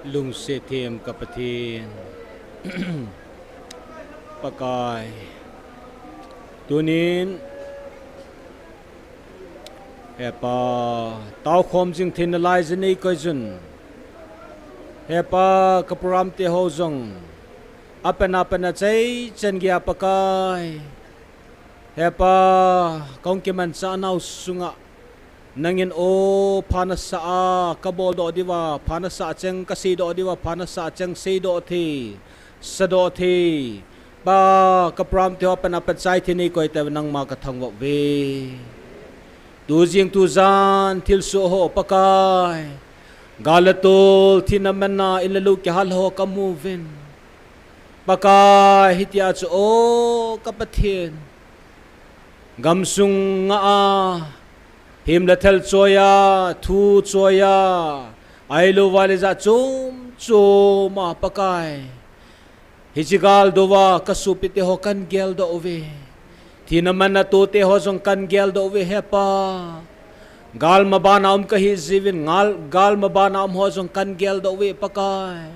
Lungset them ka Pathen. Pakai. Tunin, He Pa, taokhom jing theina lai jeh nei koi jun. He Pa, ka program te ho jong apen apen a chai chan geiya Pakai. He Pa, kong kimanchah nau sunga nangin o pha nasa a ka boldoh diuva, pha nasa cheng ka seidoh diuva, pha nasa cheng seidoh thei, sadoh thei. Pa, ka program te ho apen apen chai thei nei koi tah nangma ka thangvah uve. Tu jing tu jan thilsoh ho Pakai, gal le tol, thina manna, in le lou kihal ho ka mu uvin. Pakai, hitia chu o ka Pathen, gamsung nga a, him le thal choi a, thu choi a, ahilou vale jat chom chom a Pakai. Hiche gal dou va ka sopi te ho kan geldoh uve. Thina manna to te ho jong kan geldoh uve He Pa. Gal ma bana um ka hi jiuvin, gal, gal ma bana um ho jong kan geldoh uve Pakai.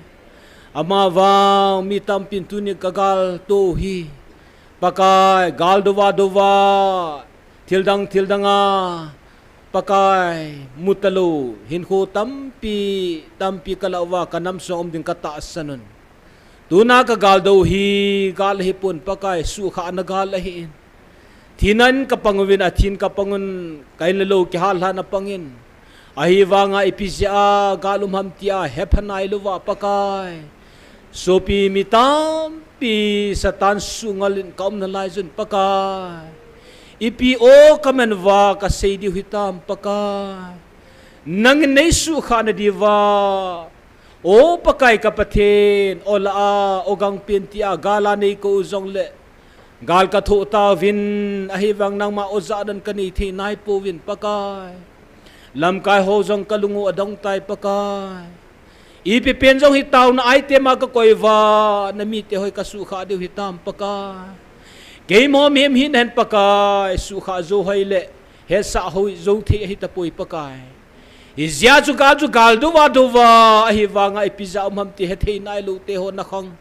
Amavang mi tampin tuni ka gal to u hi Pakai, gal dou va dou va, thil dang thil dang a Pakai, mu talou hinkho tampi, tampi ka lah uva, ka nam sung um ding ka tahsan un. Tuna ka gal dou hi, gal ahi pon Pakai, suhkhah na gal ahi in. Thina in ka pang uvin, athin ka pang un, ka in le lou kihal lhah na pang in. Ahivanga ipi jeh a gal um ham tia hepha nai lou va Pakai. Sopi mi tampi Satan sunga lin ka um na lai jun Pakai. Ipi o ka man uva ka sei diu hitam Pakai. Nangin nei suhkhah na diuva. O Pakai ka Pathen, o la a, o gangpen tia gal a nei kou u jong le. Gal ka thoh tauvin, ahivang nangma o jahdan ka nei thei nai pouvin Pakai. Lamkai ho jong ka lung u adong tai Pakai. Ipi pen jong hi taona item a ka koi uva, na mite ho hi ka suhkhah diu hitam Pakai. Keima mihem hina hen Pakai, suhkhah jou hoi le, hesah hoi jou thei ahi tapoi Pakai. Hijeh chun gal chu gal dou va dou va, ahivanga ipi jeh a um ham ti hethei nai lou te ho na khang.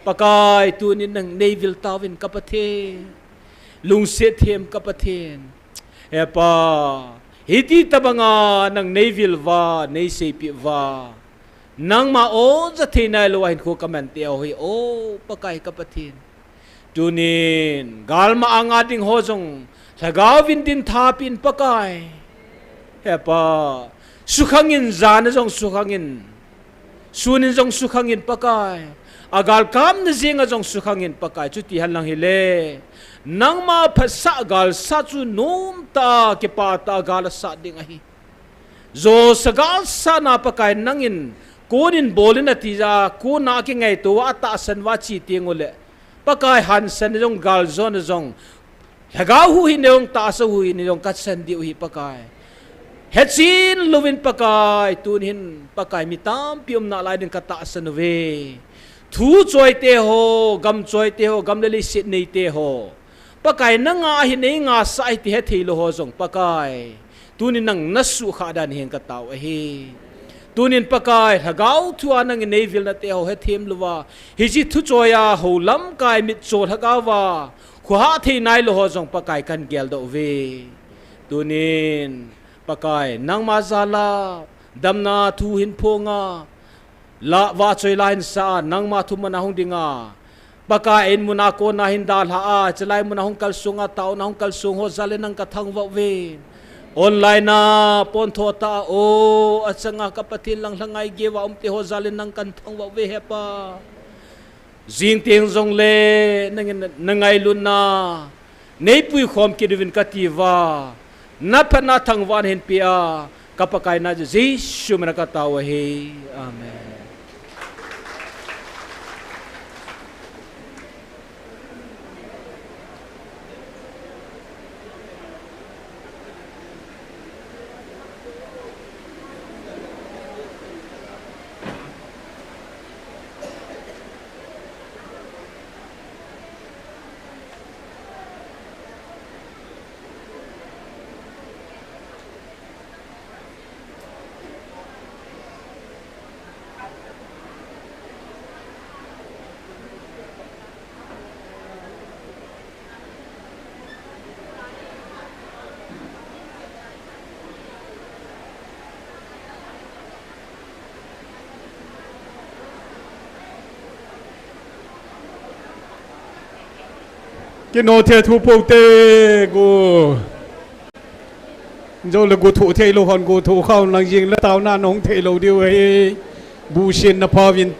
Pakai, tunin nang nei vil tauvin ka Pathen. Lungset them ka Pathen. He Pa, hiti tabanga nang nei vil uva, nei seipeh uva. Nangma o ja thei nai lou a hinkho ka man te ho hi, o Pakai ka Pathen. Tunin, galma anga ding ho jong, Lhagao vin din tha peh in Pakai. He Pa, sukhang in jan a jong sukhang in. Sun in jong sukhang in Pakai. A gal kamna jing a jong sukhang in Pakai. Chuti hen lang hile. Nangma phatsah galsat chu nom tah, kipah tah a gal asat ding ahi. Jouse galsatna Pakai nangin, konin bolin ati ja, kona kingaito a tahsan uva chi teng u le. Pakai hansan jong galjona jong. Lhagao huhhingna jong tahsa huhhingna jong ka chan diu hi Pakai. Hechin louvin Pakai, tun hin Pakai mi tampi umna lai ding ka tahsan uve. Thu choi te ho, gam choi te ho, gam le leiset nei te ho. Pakai nanga ahi nei ngasa ahi ti hethei lou ho jong Pakai. Tunin nang na suhkhah dan hin ka tao ahi. Tunin Pakai, Lhagao thu a nangin nei vilna te ho hethem louva. Hiche thu choi a ho lamkai mitcho Lhagao va. Khuhah thei nai lou ho jong Pakai kan geldoh uve. Tunin Pakai, nangma jal a, damna thu hin phong a. La, vahchoi la hin sa a, nangma thu mun a hung ding a. Pakai in mun a kona hin dalha a, chulai mun a hung kalsong a, taona hung kalsong ho jal in nang ka thangvah uve. Online a, pontho tah a, o, achang a ka Pathen lang lhangai gei va um te ho jal in nang kan thangvah uve He Pa. Jing teng jong le, nangin na ngailutna. Nei puikhom kit uvin ka ti uva, na phatna thangvahna hin pe a, ka Pakai na Jesu min a ka tao ahi. Amen. Kino the thu pou te gu. Jou le gu thu thei lou hon gu thu khau nang jing le tao na nong thei lou diu hi. Bu sin na pa vin te.